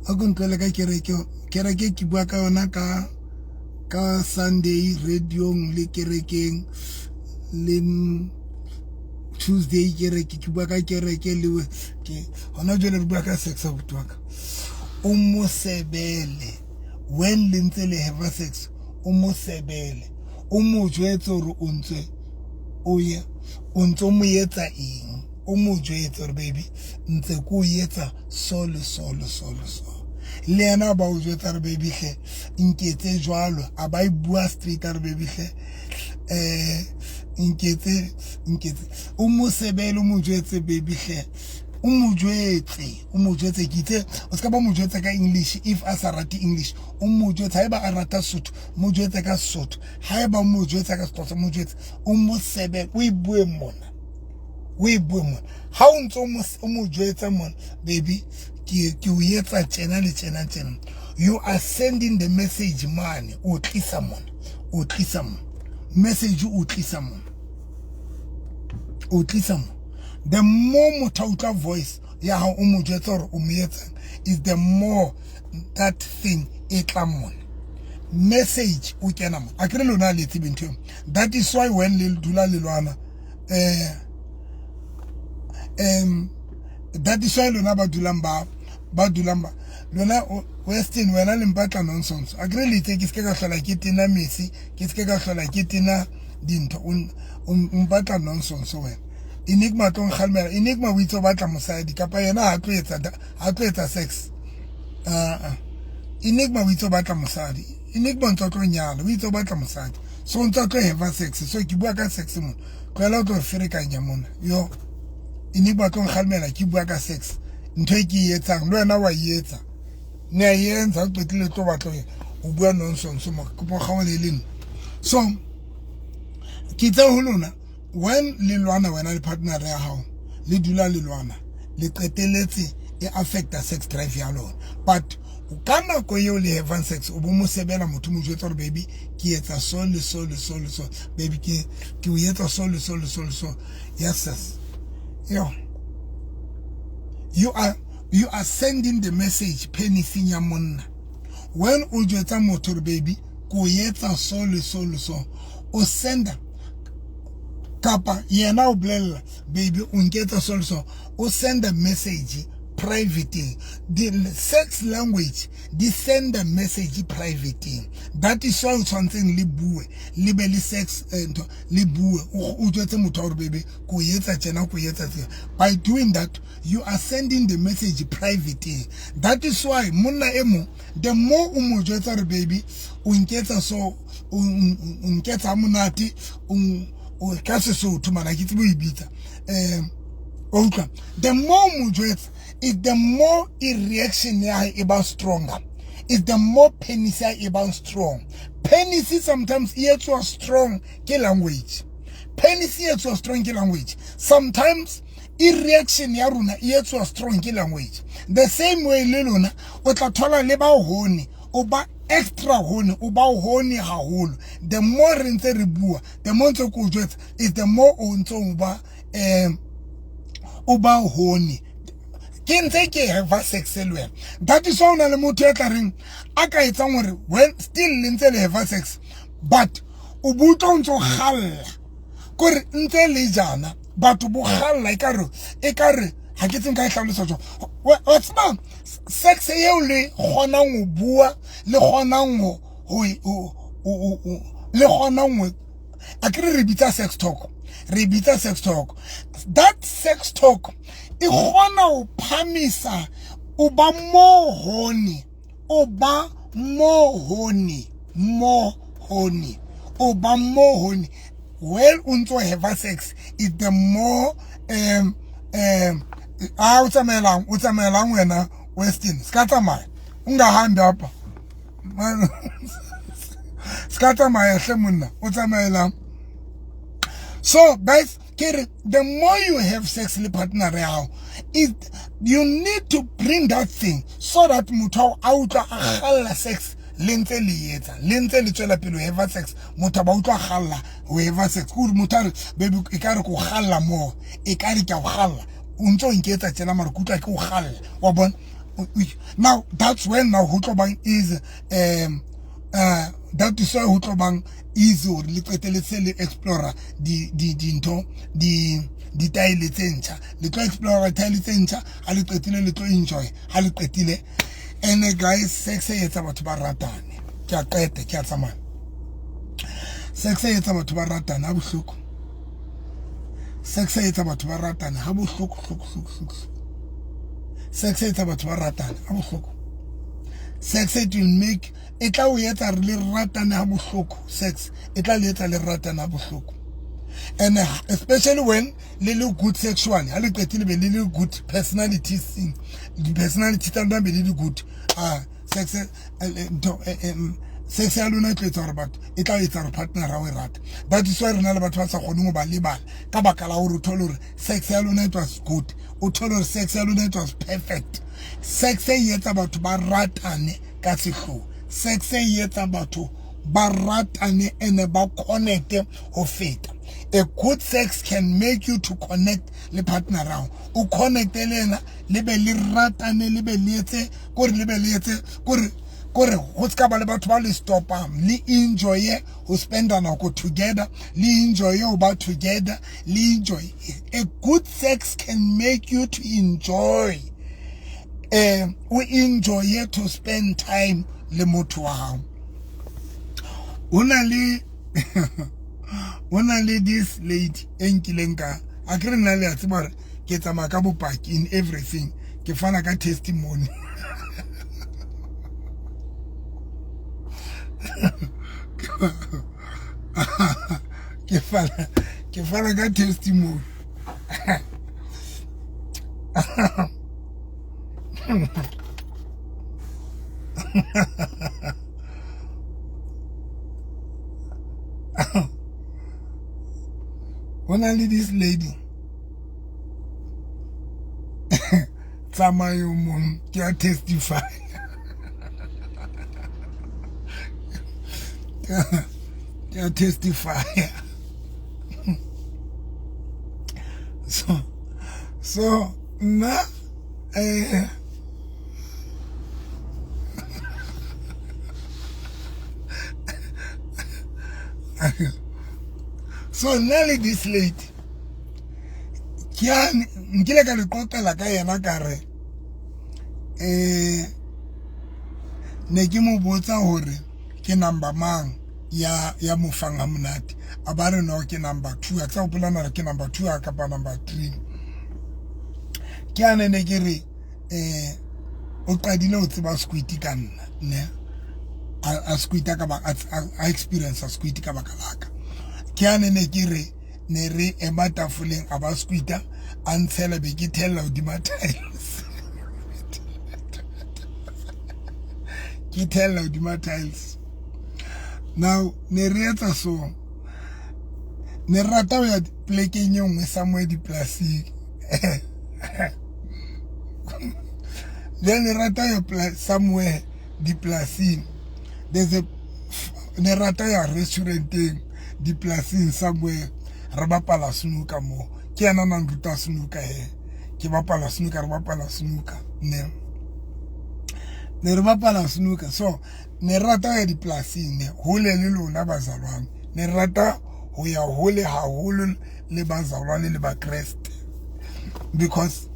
A: a ko ntlohele ka kereke kereke ke bua ka yona ka ka Sunday radiong le kerekeng le Tuesday kereke ke bua ka kereke le ke gona jwale re bua ka sex abuti wa ka o mo sebele when le ntse le have sex o mo sebele o mo jwetse gore o ntse o ye o ntse o mo etsa eng o mo jwetse gore baby ntse ko o etsa so le so le so le so le yena ba o jwetsa re baby hle nketse jwalo a ba e bua straight a re baby hle nketse nketse o mo sebele o mo jwetse baby hle o mo jwetse o mo jwetse ke itse o ska ba mo jwetsa ka English if a sa rate English o mo jwetse haeba a rata Sotho mo jwetse ka Sotho haeba mo jwetsa ka Sexhosa mo jwetse o mo sebe o e bue mona o e bue mona ha o ntse o mo jwetsa mona baby ke ke o etsa tjena le tjena tjena you are sending the message mane o tlisa mona o tlisa mona message o tlisa mona o tlisa mona the more motho a utlwa voice ya hao o mo jwetsa gore o mo etsang is the more that thing e tla mona message o kena mo a kere lona le tsebe ntho that is why when le dula le lwana that is why lona ba dulang ba ba dulang ba lona Western wena le mpatla nonsense a kere le itse ke se ka hlola ke tena mesi ke se ka hlola ke tena dintho o mpatla nonsense wena Enigma tlo nkgalemela Enigma o itse o batla mosadi kapa yena ha tlo etsa ha tlo etsa sex Enigma o itse o batla mosadi Enigma ntse tlo nyala o itse o batla mosadi so ntse tlo have sex so ke bua ka sex mona tlohela o tlo ferekanya mona yo Enigma tlo nkgalemela ke bua ka sex ntho e ke e etsang le wena wa e etsa ne a e entsa o qetile tlo batla o bua nonsense mo kopo kgaole le nna so ke tse ho lona when le lwana wena le partner ya hao le dula le lwana le qeteletse e affecta sex drive ya lona but ka nako eo le having sex o bo mo sebela motho mo jwetsa gore baby ke etsa so le so le so le so baby ke ke o etsa so le so le so le so yes yes yo you are sending the message penising ya monna when o jwetsa motho gore baby ko etsa so le so le so o senda kapa yena o bolella baby o nketsa so le so o send a message private the sex language di send a message private that is why o tshwantseng le bue le be le sex ntho le bue o jwetse motho wa gore baby ko etsa tjena ko etsa tjena by doing that you are sending the message private that is why monna e mong the more o mo jwetsa gore baby o nketsa so o nketsa monate o ka Sesotho mana ke tsebe o e bitsa o utlwa the more mo jwetsa is the more e reaction ya hae e ba stronger is the more penis ya e ba strong penis sometimes e etswa strong ke language penis e etswa strong ke language sometimes E reaction ya rona e etswa strong ke language. The same way le lona o tla thola le ba horny, o ba extra horny, o ba horny haholo. The more re ntse re bua, the more ntse ko jwetsa, is the more o ntse o ba o ba horny. Ke ntse ke have sex le wena. That is why o na le motho ya tla reng a ka etsang hore when still le ntse le have sex, but o butlwa o ntse o galla kore ntse le jana batho bo galla e ka re ha ke tseng ka e hlalosa jwang. Wa tseba sex eo le kgonang ho bua, le kgonang ho le kgonang ho a ke re bitsa sex talk, re bitsa sex talk. That sex talk e kgona ho phamisa, o ba more horny, o ba more horny, more horny, o ba more horny. Well, o ntso have sex is the more a o tsamaelang, o tsamaelang wena Westin, ska tsamaya, o ngahambi apha, ska tsamaya hle monna, o tsamaelang. So guys, ke re the more you have sex le partner ya hao, it you need to bring that thing so that motho a utlwa a galla sex le ntse le etsa, le ntse le tswela pele ho have sex, motho ba utlwa galla ho have sex. Ke hore motho a re, baby, e ka re ko galla more, e ka re ke a o galla, o ntse o nketsa tjena mara ke utlwa ke o galla, wa bona. Now that's when now ho tlo bang easy, that is why ho tlo bang easy hore le qetelletse le explore di di dintho di ditaele tse ntjha, le tlo explore ditaele tse ntjha ha le qetile, le tlo enjoy ha le qetile. And guys, sex e etsa batho ba ratane. Ke a qeta, ke a tsamaya. Sex e etsa batho ba ratane ha bohloko. Sex e etsa batho ba ratane ha bohloko, hloko, hloko, hloko. Sex e etsa batho ba ratane ha bohloko. Sex, it will make, e tla o etsa re le ratane ha bohloko. Sex e tla le etsa le ratane ha bohloko, and especially when le le good sexually, ha le qetile be le le good personalities, di-personality tsa lona be le le good. Ah, sex ntho sex ya lona e tlo etsa hore batho, e tla etsa hore partner ya o e rata. That is why re na le batho ba sa kgoneng ho ba lebala ka baka la hore o thole hore sex ya lona it was good, o thole hore sex ya lona it was perfect. Sex e etsa batho ba ratane ka sehloho. Sex e etsa batho ba ratane and ba connect ho feta. A good sex can make you to connect le partner ya o connect le yena, le be le ratane, le be le etse kore, le be le etse kore kore go ska ba le batho ba le stopang, le enjoye ho spenda nako together, le enjoye ho ba together, le enjoy. A good sex can make you to enjoy, o enjoy to spend time le motho wa hao. Ho na le this lady e nkileng ka a ke re nna le a tseba hore ke tsamaya ka bopaki in everything, ke fana ka testimony, ke fana ka testimony. Ho na le this lady tsamayo mong, ke a testify, ke a testify. So nna so nna le this lady ke a nkile ka le qoqela ka yena, ka re ne ke mo botsa hore ke number mang ya mo fang ha monate, a ba re no, ke number 2, a ke sa hopola na ke number 2 kapa number 3. Ke ane ne ke re o qadile ho tseba squid ka nna ne a squid ka ba a experience a squid ka baka laka. Ke ane ne ke re ne re ema tafoleng, a ba squita, a ntshela, be ke thella hodima tiles, ke thella hodima tiles. Now ne re etsa so, ne re rata ho ya plekeng e nngwe somewhere dipolasing. Then ne rata ya somewhere dipolasing, there's a ne rata ya restauranteng dipolasing somewhere, re bapala snooker mo. Ke yena na nruta snooker he, ke bapala snooker, re bapala snooker ne re bapala snooker. So ne rata ya dipolasing ne hole le lona bazalwane, ne rata ho ya hole haholo le bazalwane le bakreste, because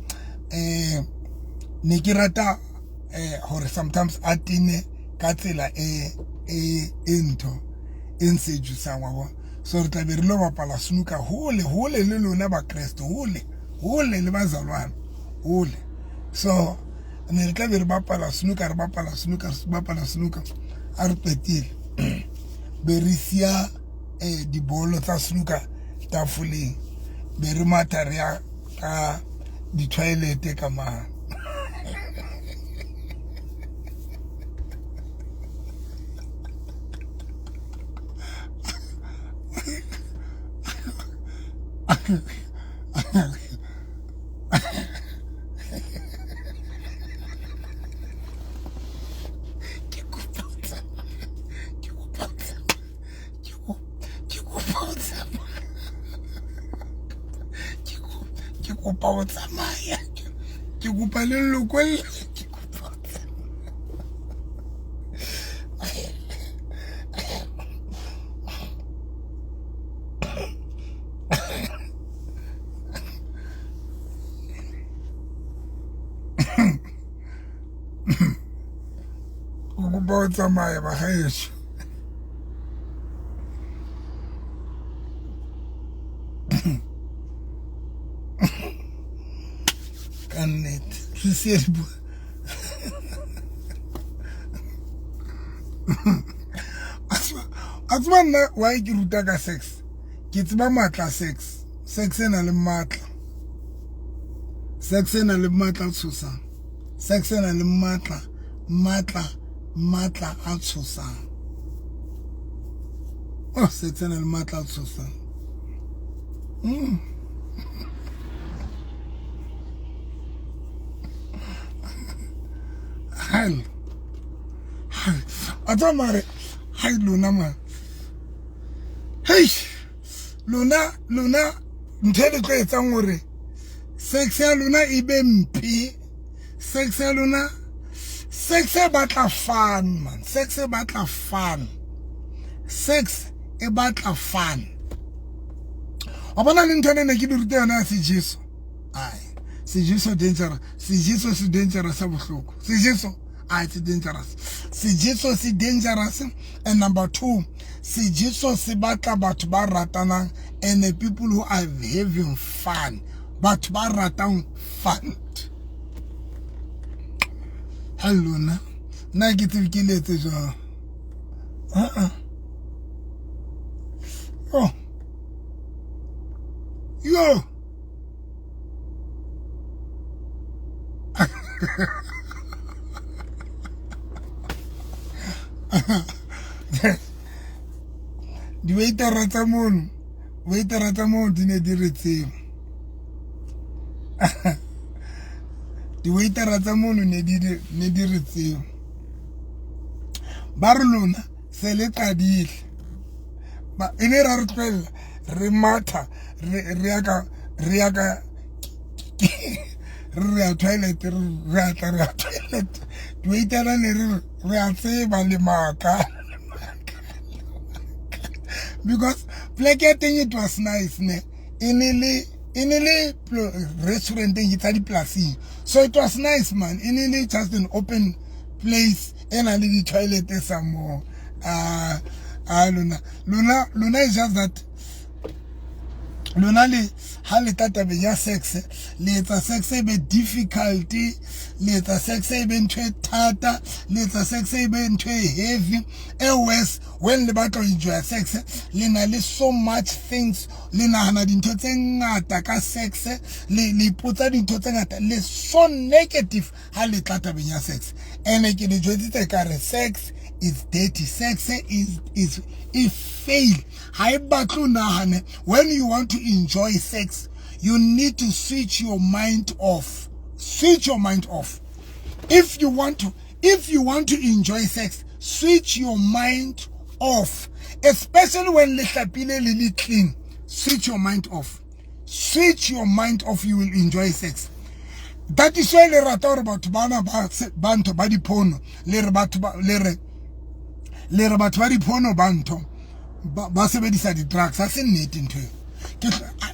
A: ne ke rata hore sometimes a tene ka tsela e ntho e nsejusang wa bona. So re tla be re lo bapala snooker hole hole le lona bakreste, hole hole le bazalwane hole. So ne re tla be re bapala snooker, re bapala snooker, re bapala snooker, a re qetile be re siya dibolo tsa snooker tafoleng, be re matha re ya ka di-toilet ka mane. Ke kopa ho tsamaya, ke kopa le lokolle, ke kopa ho tsamaya. Ke kopa ho tsamaya bagaetsho. Ka nnete re sie a tseba nna why ke ruta ka sex. Ke tseba matla sex. Sex e na le matla. Sex e na le matla a tshosang. Sex e na le matla, matla, matla a tshosang. Oh, sex e na le matla a tshosang. Hell. A tseba mare, hai lona man. Hey, lona, lona, ntho e le tlo etsang hore sex ya lona e be mpe. Sex ya lona, sex e batla fun man. Sex e batla fun. Sex e batla fun. Wa bona le ntho ene ke di rute yona ya sejeso. Ai, sejeso dangerous. Sejeso se dangerous sa bohloko. Sejeso, ai, se dangerous. Sejeso se dangerous. And number 2, sejeso se batla batho ba ratanang and the people who are having fun. Batho ba ratang fun. Ha lona, nna ke tsebe ke letse jwang. Oh. Yo. Di-waitera tsa mono, waitera tsa mono di ne di re tseba. Di-waitera tsa mono ne di re tseba. Ba re lona se le qadile. Ba e ne ra re tlohella re matha re ya ka re ya toilet, re a tla re ya toilet. Di-waitera ne re a tseba le maka. Because pleke ya teng it was nice ne. E ne le restaurant e tsa dipolasing. So it was nice man. E ne le just an open place e na le di-toilet some more. Lona lona lona is just that lona le ha le tla tabeng ya sex, le etsa sex e be difficult, le etsa sex e be ntho e thata, le etsa sex e be ntho e heavy. E worse when le batla ho enjoy sex, le na le so much things, le nahana dintho tse ngata ka sex, le ipotsa dintho tse ngata, le so negative ha le tla tabeng ya sex. Ene ke le jwetsitse ka re sex is dirty, sex is e fail. Ha e batle o nahane. When you want to enjoy sex, You need to switch your mind off. Switch your mind off. If you want to, if you want to enjoy sex, switch your mind off. Especially when le hlapile le le clean. Switch your mind off. Switch your mind off, you will enjoy sex. That is why le rata gore batho bana ba ba ntho ba diphono le re batho ba le re le re batho ba diphono ba ntho ba sebedisa di-drugs. Ha se nnete ntho eo.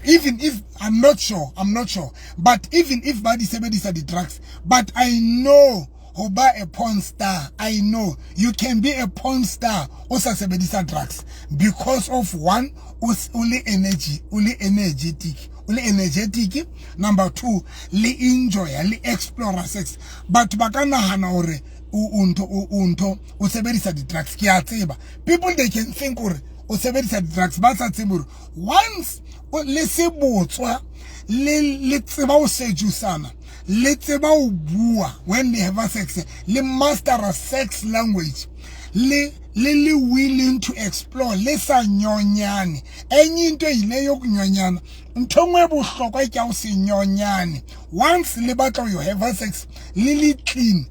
A: Even if I'm not sure, I'm not sure, but even if ba di sebedisa di-drugs, but I know ho ba a porn star, I know you can be a porn star o sa sebedisa drugs because of one, o le energy, o le energetic, o le energetic. Number two, le enjoy, le explore sex. Batho ba ka nahana hore o ntho o ntho o sebedisa di-drugs. Ke a tseba people, they can think hore o sebedisa di-drugs, ba sa tsebe hore once le se botswa, le tseba ho sejusana, le tseba ho bua when they have sex, le master sex language, le le le willing to explore, le sa nyonyane. Enye into ile yokunyonyana, ntho engwe e bohlokwa ke ya ho se nyonyane. Once le batla ho have sex le le clean.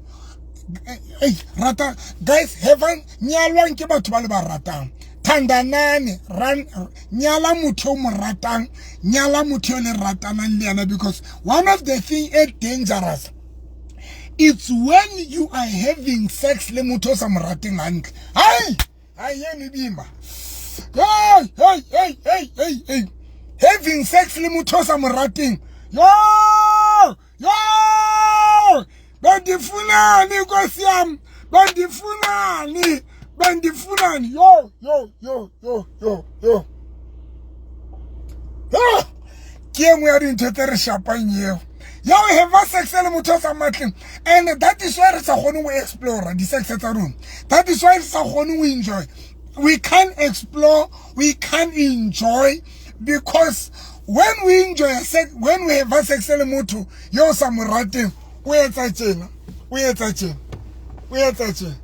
A: Hey, rata guys, heaven nyalwang ke batho ba le ba ratang. Thandanani, run, nyala motho o mo ratang, nyala motho o le ratanang le yena, because one of the thing e dangerous, it's when you are having sex le motho o sa mo rateng hantle. Hai hai, eno boima. Hey hey hey hey hey hey, having sex le motho o sa mo rateng, yo yo, bendifunani nkosi yami, bendifunani, bendifunani, yo yo yo yo yo yo. Ke e nngwe ya dintho tse re shapang eo ya go have sex le motho o sa matleng. And that is why re sa kgone go explore di-sex tsa rona. That is why re sa kgone go enjoy. We can't explore, we can't enjoy, because when we enjoy sex, when we have sex le motho yo o sa mo rateng, o etsa tjena, o etsa tjena, o etsa tjena.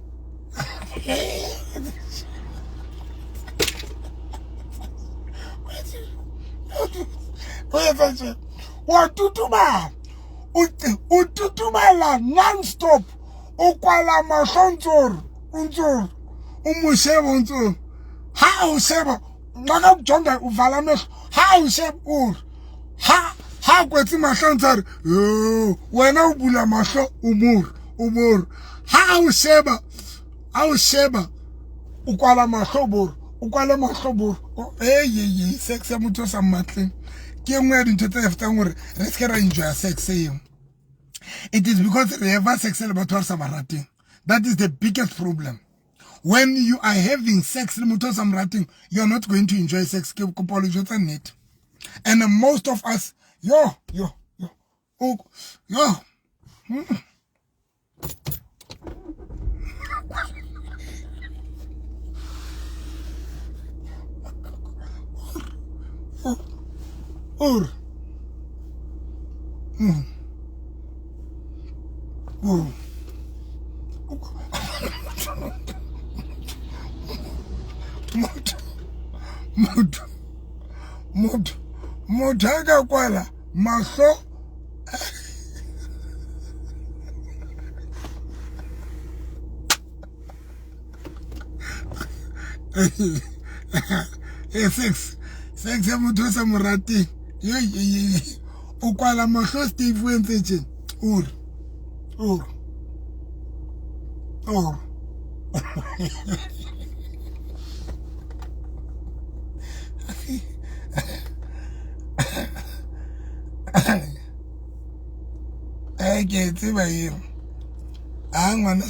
A: O etsa tjena, wa tutubala, o tutubala non-stop, o kwala mahlo, o ntso o mo sheba, o ntso ha o sheba, nka kujonga, uvala amehlo, ha o sheba, o ha ha kwetse mahlo, ntse a re yo, wena o bula mahlo, o more, o more, ha o sheba, ha o sheba, o kwala mahlo, bore, o kwala mahlo, bore. Hey, sex ya motho o sa mmatleng ke nngwe ya dintho tse fetang gore re se ke ra enjoya sex eo. It is because re have sex le batho ba re sa ba rateng. That is the biggest problem. When you are having sex le motho o sa mo rateng, you are not going to enjoy sex. Ke kopa le jwetsa nnete. And most of us, yo yo yo o yo, or oh. Motho motho motho motho a ka kwala mahlo, e sex, sex ya motho o sa mo rateng, yo, o kwala mahlo, Steve, o entse tjena, ore ore ore. Eh, ke e tseba eo a ngwana,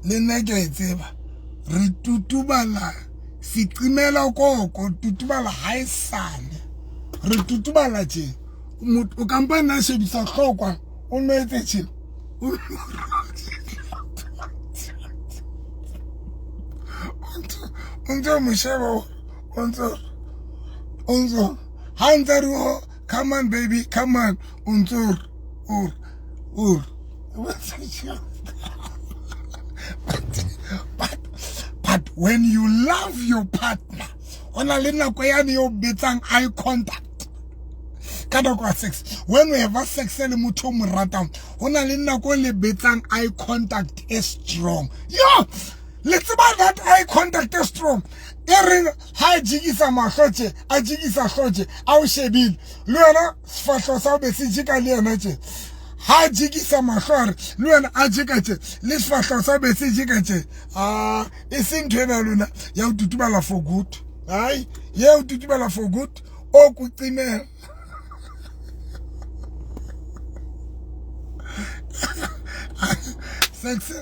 A: le nna ke a e tseba. Re tutubala seqimela koko, tutubala ha e sale re tutubala tje. O kampane a shebisa hlokwa, o no etse tje, o ntse o mo sheba, o ntse ha ntse re, oh, come on baby, come on, o ntse o o but when you love your partner, o na le nako yane yo betsang eye contact. Ka nako ya sex, when we have sex le motho o mo ratang, ho na le nako le betsang eye contact e strong. Yo, le tseba that eye contact e strong e reng ha a jikisa mahlo tje, a jikisa hlo tje, a o shebile le wena, sefahleho sa o be se jika le yena tje. Ha a jikisa mahlo a re le wena a jika tje, le sefahleho sa o be se jika tje. A e seng ntho ena ya lona ya ho tutubala for good. Hai, ye ho tutubala for good o kucimela. Sex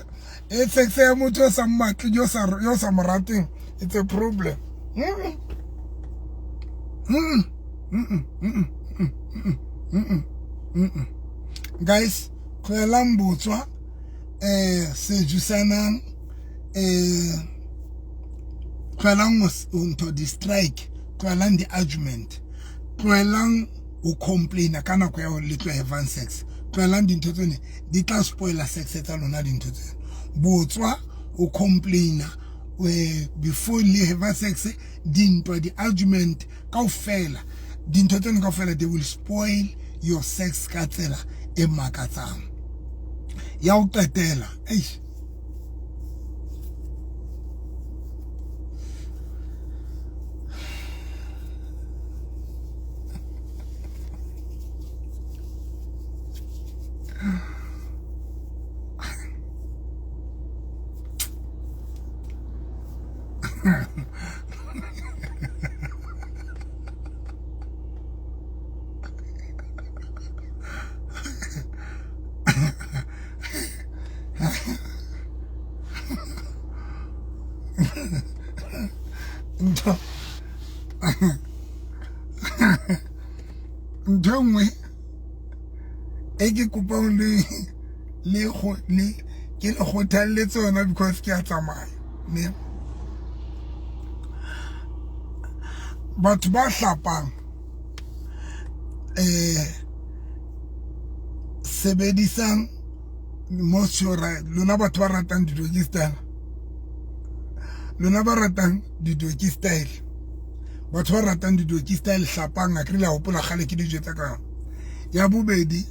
A: e sex ya motho o sa mmatle, yo sa mo rateng, it's a problem. Mm -mm. Mm -mm. Mm -mm. Mm -mm. Guys, tlohelang botswa, sedusanang, tlohelang ntho di-strike, tlohelang di-argument, tlohelang ho complaina ka nako ya le tlo havang sex. Tlohelang dintho tsene, di tla spoila sex tsa lona dintho tsena. Botswa, ho complaina before le have sex, dintwa, di-argument kaofela, dintho tsena kaofela, they will spoil your sex ka tsela e makatsang. Ya ho qetela, eish, ntho ntho e nngwe e ke kopang le le go le ke le kgothalletse yona, because ke a tsamaya ne. Batho ba hlapang, sebedisang moisture. Lona batho ba ratang di-doggy style, lona ba ratang di-doggy style, batho ba ratang di-doggy style, hlapang. A ke le hopola kgale ke dijo tsa ka. Ya bobedi,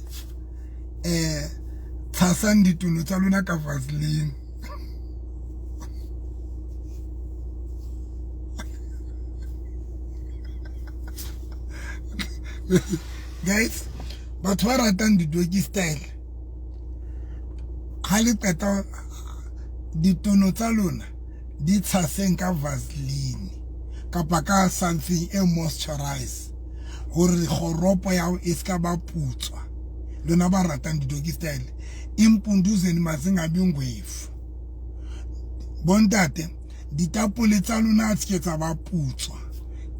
A: tshasang ditulo tsa lona ka Vaseline. Guys, batho ba ratang di-doggy style, ha le qeta ditono tsa lona di tshaseng ka Vaseline kapa ka something e moisturize hore kgoropo ya hao e ska ba putswa. Lona ba ratang di-doggy style, impundu zenu mazingabi ngwevu. Bontate, ditapole tsa lona a ke tsa ba putswa.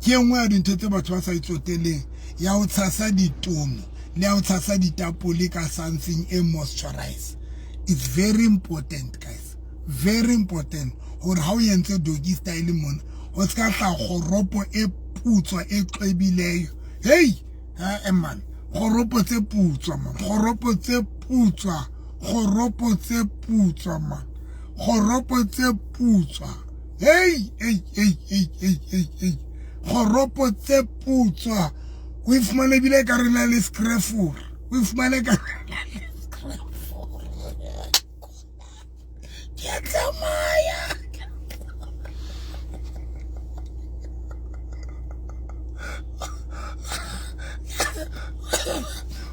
A: Ke e nngwe ya dintho tse batho ba sa itsoteleng, ya ho tshasa ditono le ya ho tshasa ditapole ka something e moisturize. It's very important, guys, very important, hore ha o entse doggy style mona ho ska hla kgoropo e putswa e qebileyo. Hey, ha man, kgoropo tse putswa man, kgoropo tse putswa, kgoropo tse putswa man, kgoropo tse putswa. Hey, hey, hey, hey, hey, hey, hey, kgoropo tse putswa. O e fumane ebile ka re na le screfur, o e fumane ka re na le screfur. Ke tsamaya.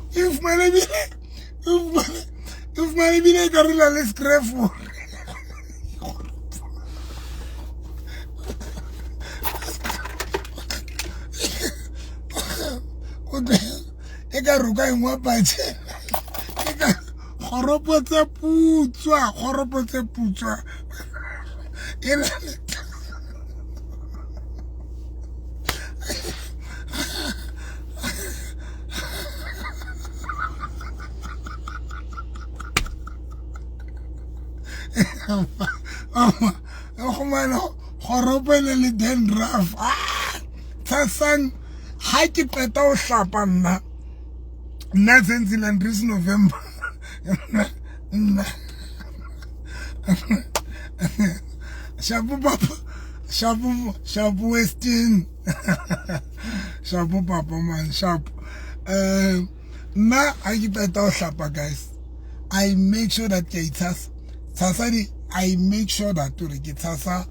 A: E fumane ebile, e fumane ebile ka re na le screfur. E ka roka e nngwe patše e ka kgoropo tse putswa, kgoropo tse putswa e na le. Gomane kgoropo e le le dandruff. Tshasang ha ke qeta ho hlapa nna, nna Zenzile Andries November, nna shapo papa, shapo, shapo Westin, shapo papa man, shapo. Nna ha ke qeta ho hlapa, guys, I make sure that ke a itshasa tshasa di, I make sure that hore ke tshasa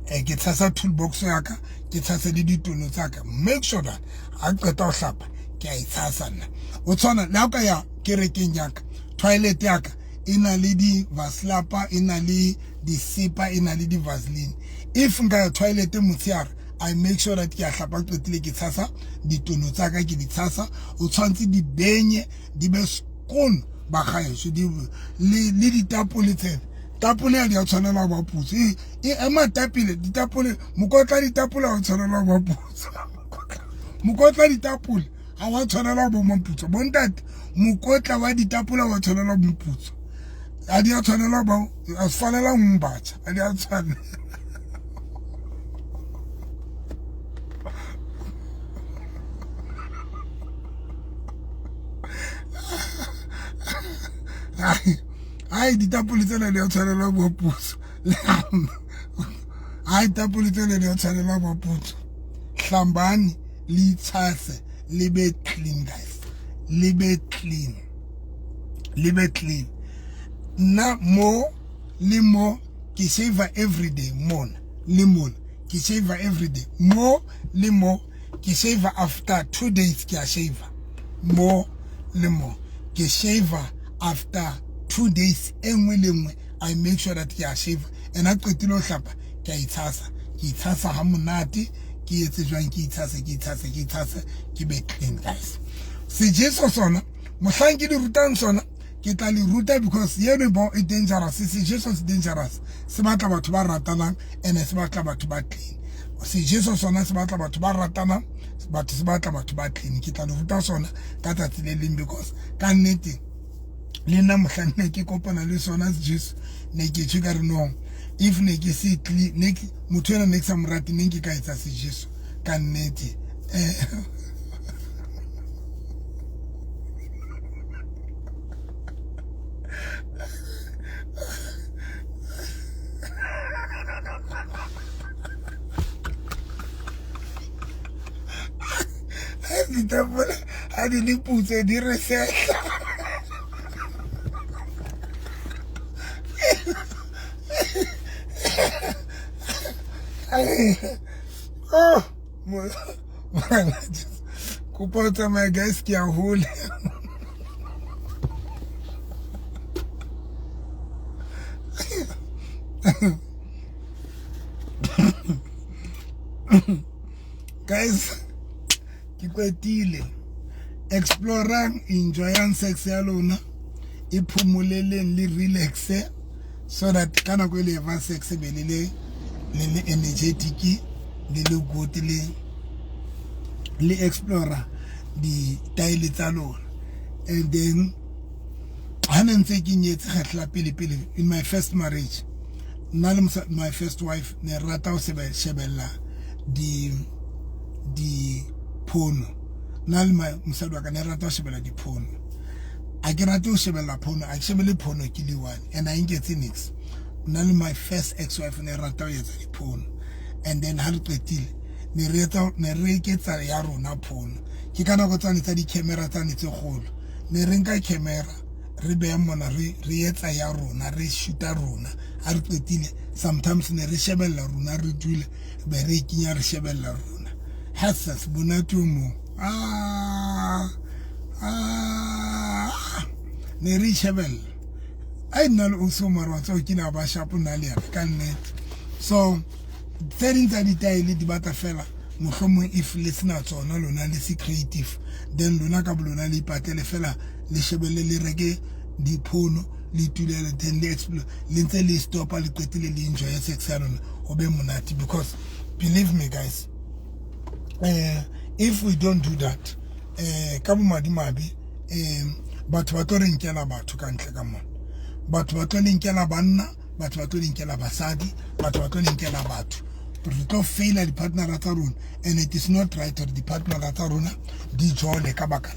A: ke tshasa toolbox ya ka, ke tshasa le ditono tsa ka. Make sure that ha ke qeta ho hlapa ke a itshasa nna. O tshwana le ha o ka ya kerekeng ya ka, toilet ya ka e na le di-vaslapa, e na le disepa, e na le di-vaseline. If nka ya toilet motshehare, I make sure that ke a hlapa, qetile ke tshasa ditono tsa ka, ke di tshasa. O tshwanetse di benye, di be skoon bagaetsho, di le ditapole tsena. Tapole ha di a tshwanela ho ba putswa, e ema tapele ditapole. Mokotla ditapole ha o tshwanela ho ba putswa, mokotla ditapole ha wa tshwanela ho ba maputswa. Bontate, mokotla wa ditapole ha wa tshwanela ho moputswa, ha di a tshwanela ho ba a tshwanela batjha, ha di a tshwanela. Ai, ditapole tsena di a tshwanela ho ba putswa. Ai, ditapole tsena di a tshwanela ho ba putswa. Hlambani, le itshase, le be clean, guys, le be clean, le be clean. Nna mo le mo ke shave every day, mona le mona ke shave every day, mo le mo ke shave after 2 days, ke a shave mo le mo ke shave after 2 days e nngwe le nngwe. I make sure that ke a shave and ha qetile ho hlapa ke a itshasa, ke itshasa ha monate, ke etse jwang, ke itshase, ke itshase, ke itshase, ke be clean, guys. Sejeso sona mohlang ke di rutang sona, ke tla le ruta, because yeno bo e dangerous. Sejeso se dangerous, se batla batho ba ratanang and se batla batho ba clean. Sejeso sona se batla batho ba ratanang, batho se batla batho ba clean. Ke tla le ruta sona ka tsatsi le leng, because ka nnete le nna mohlang ne ke kopana le sona sejeso, ne ke tjho ka re no, if ne ke se clean, ne ke motho ena ne ke sa mo rate, ne nke ka etsa sejeso ka nnete. Ditapole ha di le putse di re sehla. Oh, kopa o tsamaya, guys, ke a hole. Guys, ke qetile. Explorang, enjoyang sex ya lona, e phomoleleng, le relaxe, so that ka nako e le eva sex be le le le energetic, le le good, le le explora di-style tsa lona. And then ha ne ntse ke nyetse kgetlo la pele pele, in my first marriage, nna le my first wife ne re rata ho shebella di porno. Nna le mosadi wa ka ne re rata ho shebella di porno. A ke rate ho shebella porno, a ke shebelle porno ke le one and a nketse nix. Nna le my first ex wife ne re rata ho etsa di porno, and then ha re qetile ne re etsa, ne re eketsa ya rona porno. Ke ka nako tsane tsa di-camera tsane tse kgolo, ne re nka camera re beya mona, re etsa ya rona, re shoota rona. Ha re qetile sometimes ne re shebella rona, re dule be re kenya, re shebella rona. Hasas monate o mong, ne re shebella. Ai, nna le oso mara wa tseo ke la ba sharp nna le yena ka nnete. So tse ding tsa ditaele di batla fela mohlomong if le sena tsona lona, le se creative, then lona ka bolona le ipatlele fela, le shebelle, le reke di-porno, le itulele, then le explore, le ntse le stopa, le qetile le enjoy sex ya lona, ho be monate. Because believe me, guys, if we don't do that, ka bomadimabe, batho ba tlo re nkela batho ka ntle ka mona. Batho ba tlo le nkela banna, batho ba tlo le nkela basadi, batho ba tlo le nkela batho. Re tlo faila di-partnera tsa rona, and it is not right hore di-partnera tsa rona di jole ka baka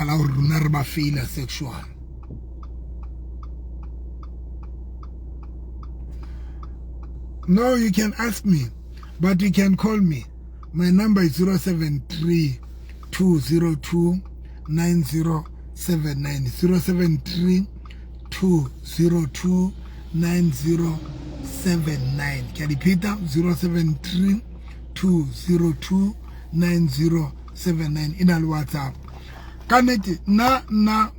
A: la hore rona re ba faila sexual. No, you can ask me, but you can call me. My number is 073. 202 9079 073 202 9079 ke a di pheta 073 202 9079 e na le whatsapp ka nnete nna nna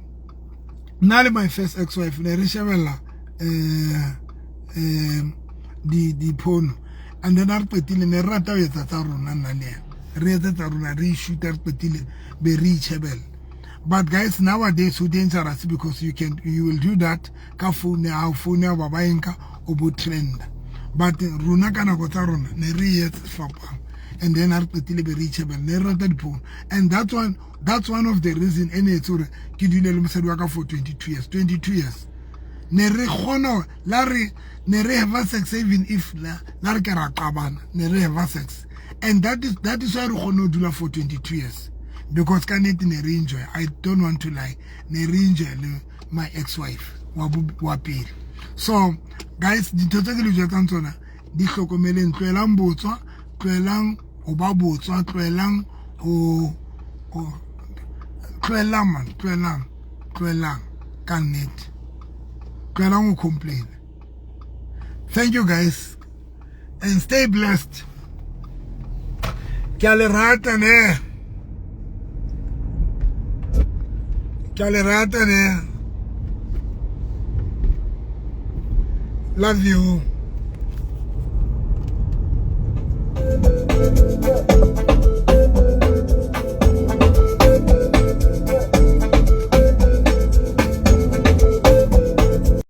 A: nna le my first ex wife ne re shebella um um di-porno and then a re qetile ne re rata ho etsa tsa rona nna le ena re etse tsa rona re ishuta re qetile be re itšhebella but guys nowadays ho dangerous because you can you will do that ka phone ya hao phone ya ba ba e nka o bo trenda but rona ka nako tsa rona ne re etse fapang and then ha re qetile be re itšhebella ne re rata diphone and that's one that's one of the reason e ne etse gore ke dule le mosadi wa ka for 22 years 22 years ne re kgona la re ne re have sex even if la la re ke ra qabana ne re have sex and that is that is why re kgone ho dula for 22 years because ka nnete ne re enjoy i don't want to lie ne re enjoy le my ex wife wa wa pele so guys dintho tse ke le jwetsang tsona di hlokomeleng tlohelang botswa tlohelang ho ba botswa tlohelang ho tlohelang man tlohelang tlohelang ka nnete tlohelang ho complain thank you guys and stay blessed ke a le rata ne ke a le rata ne love you.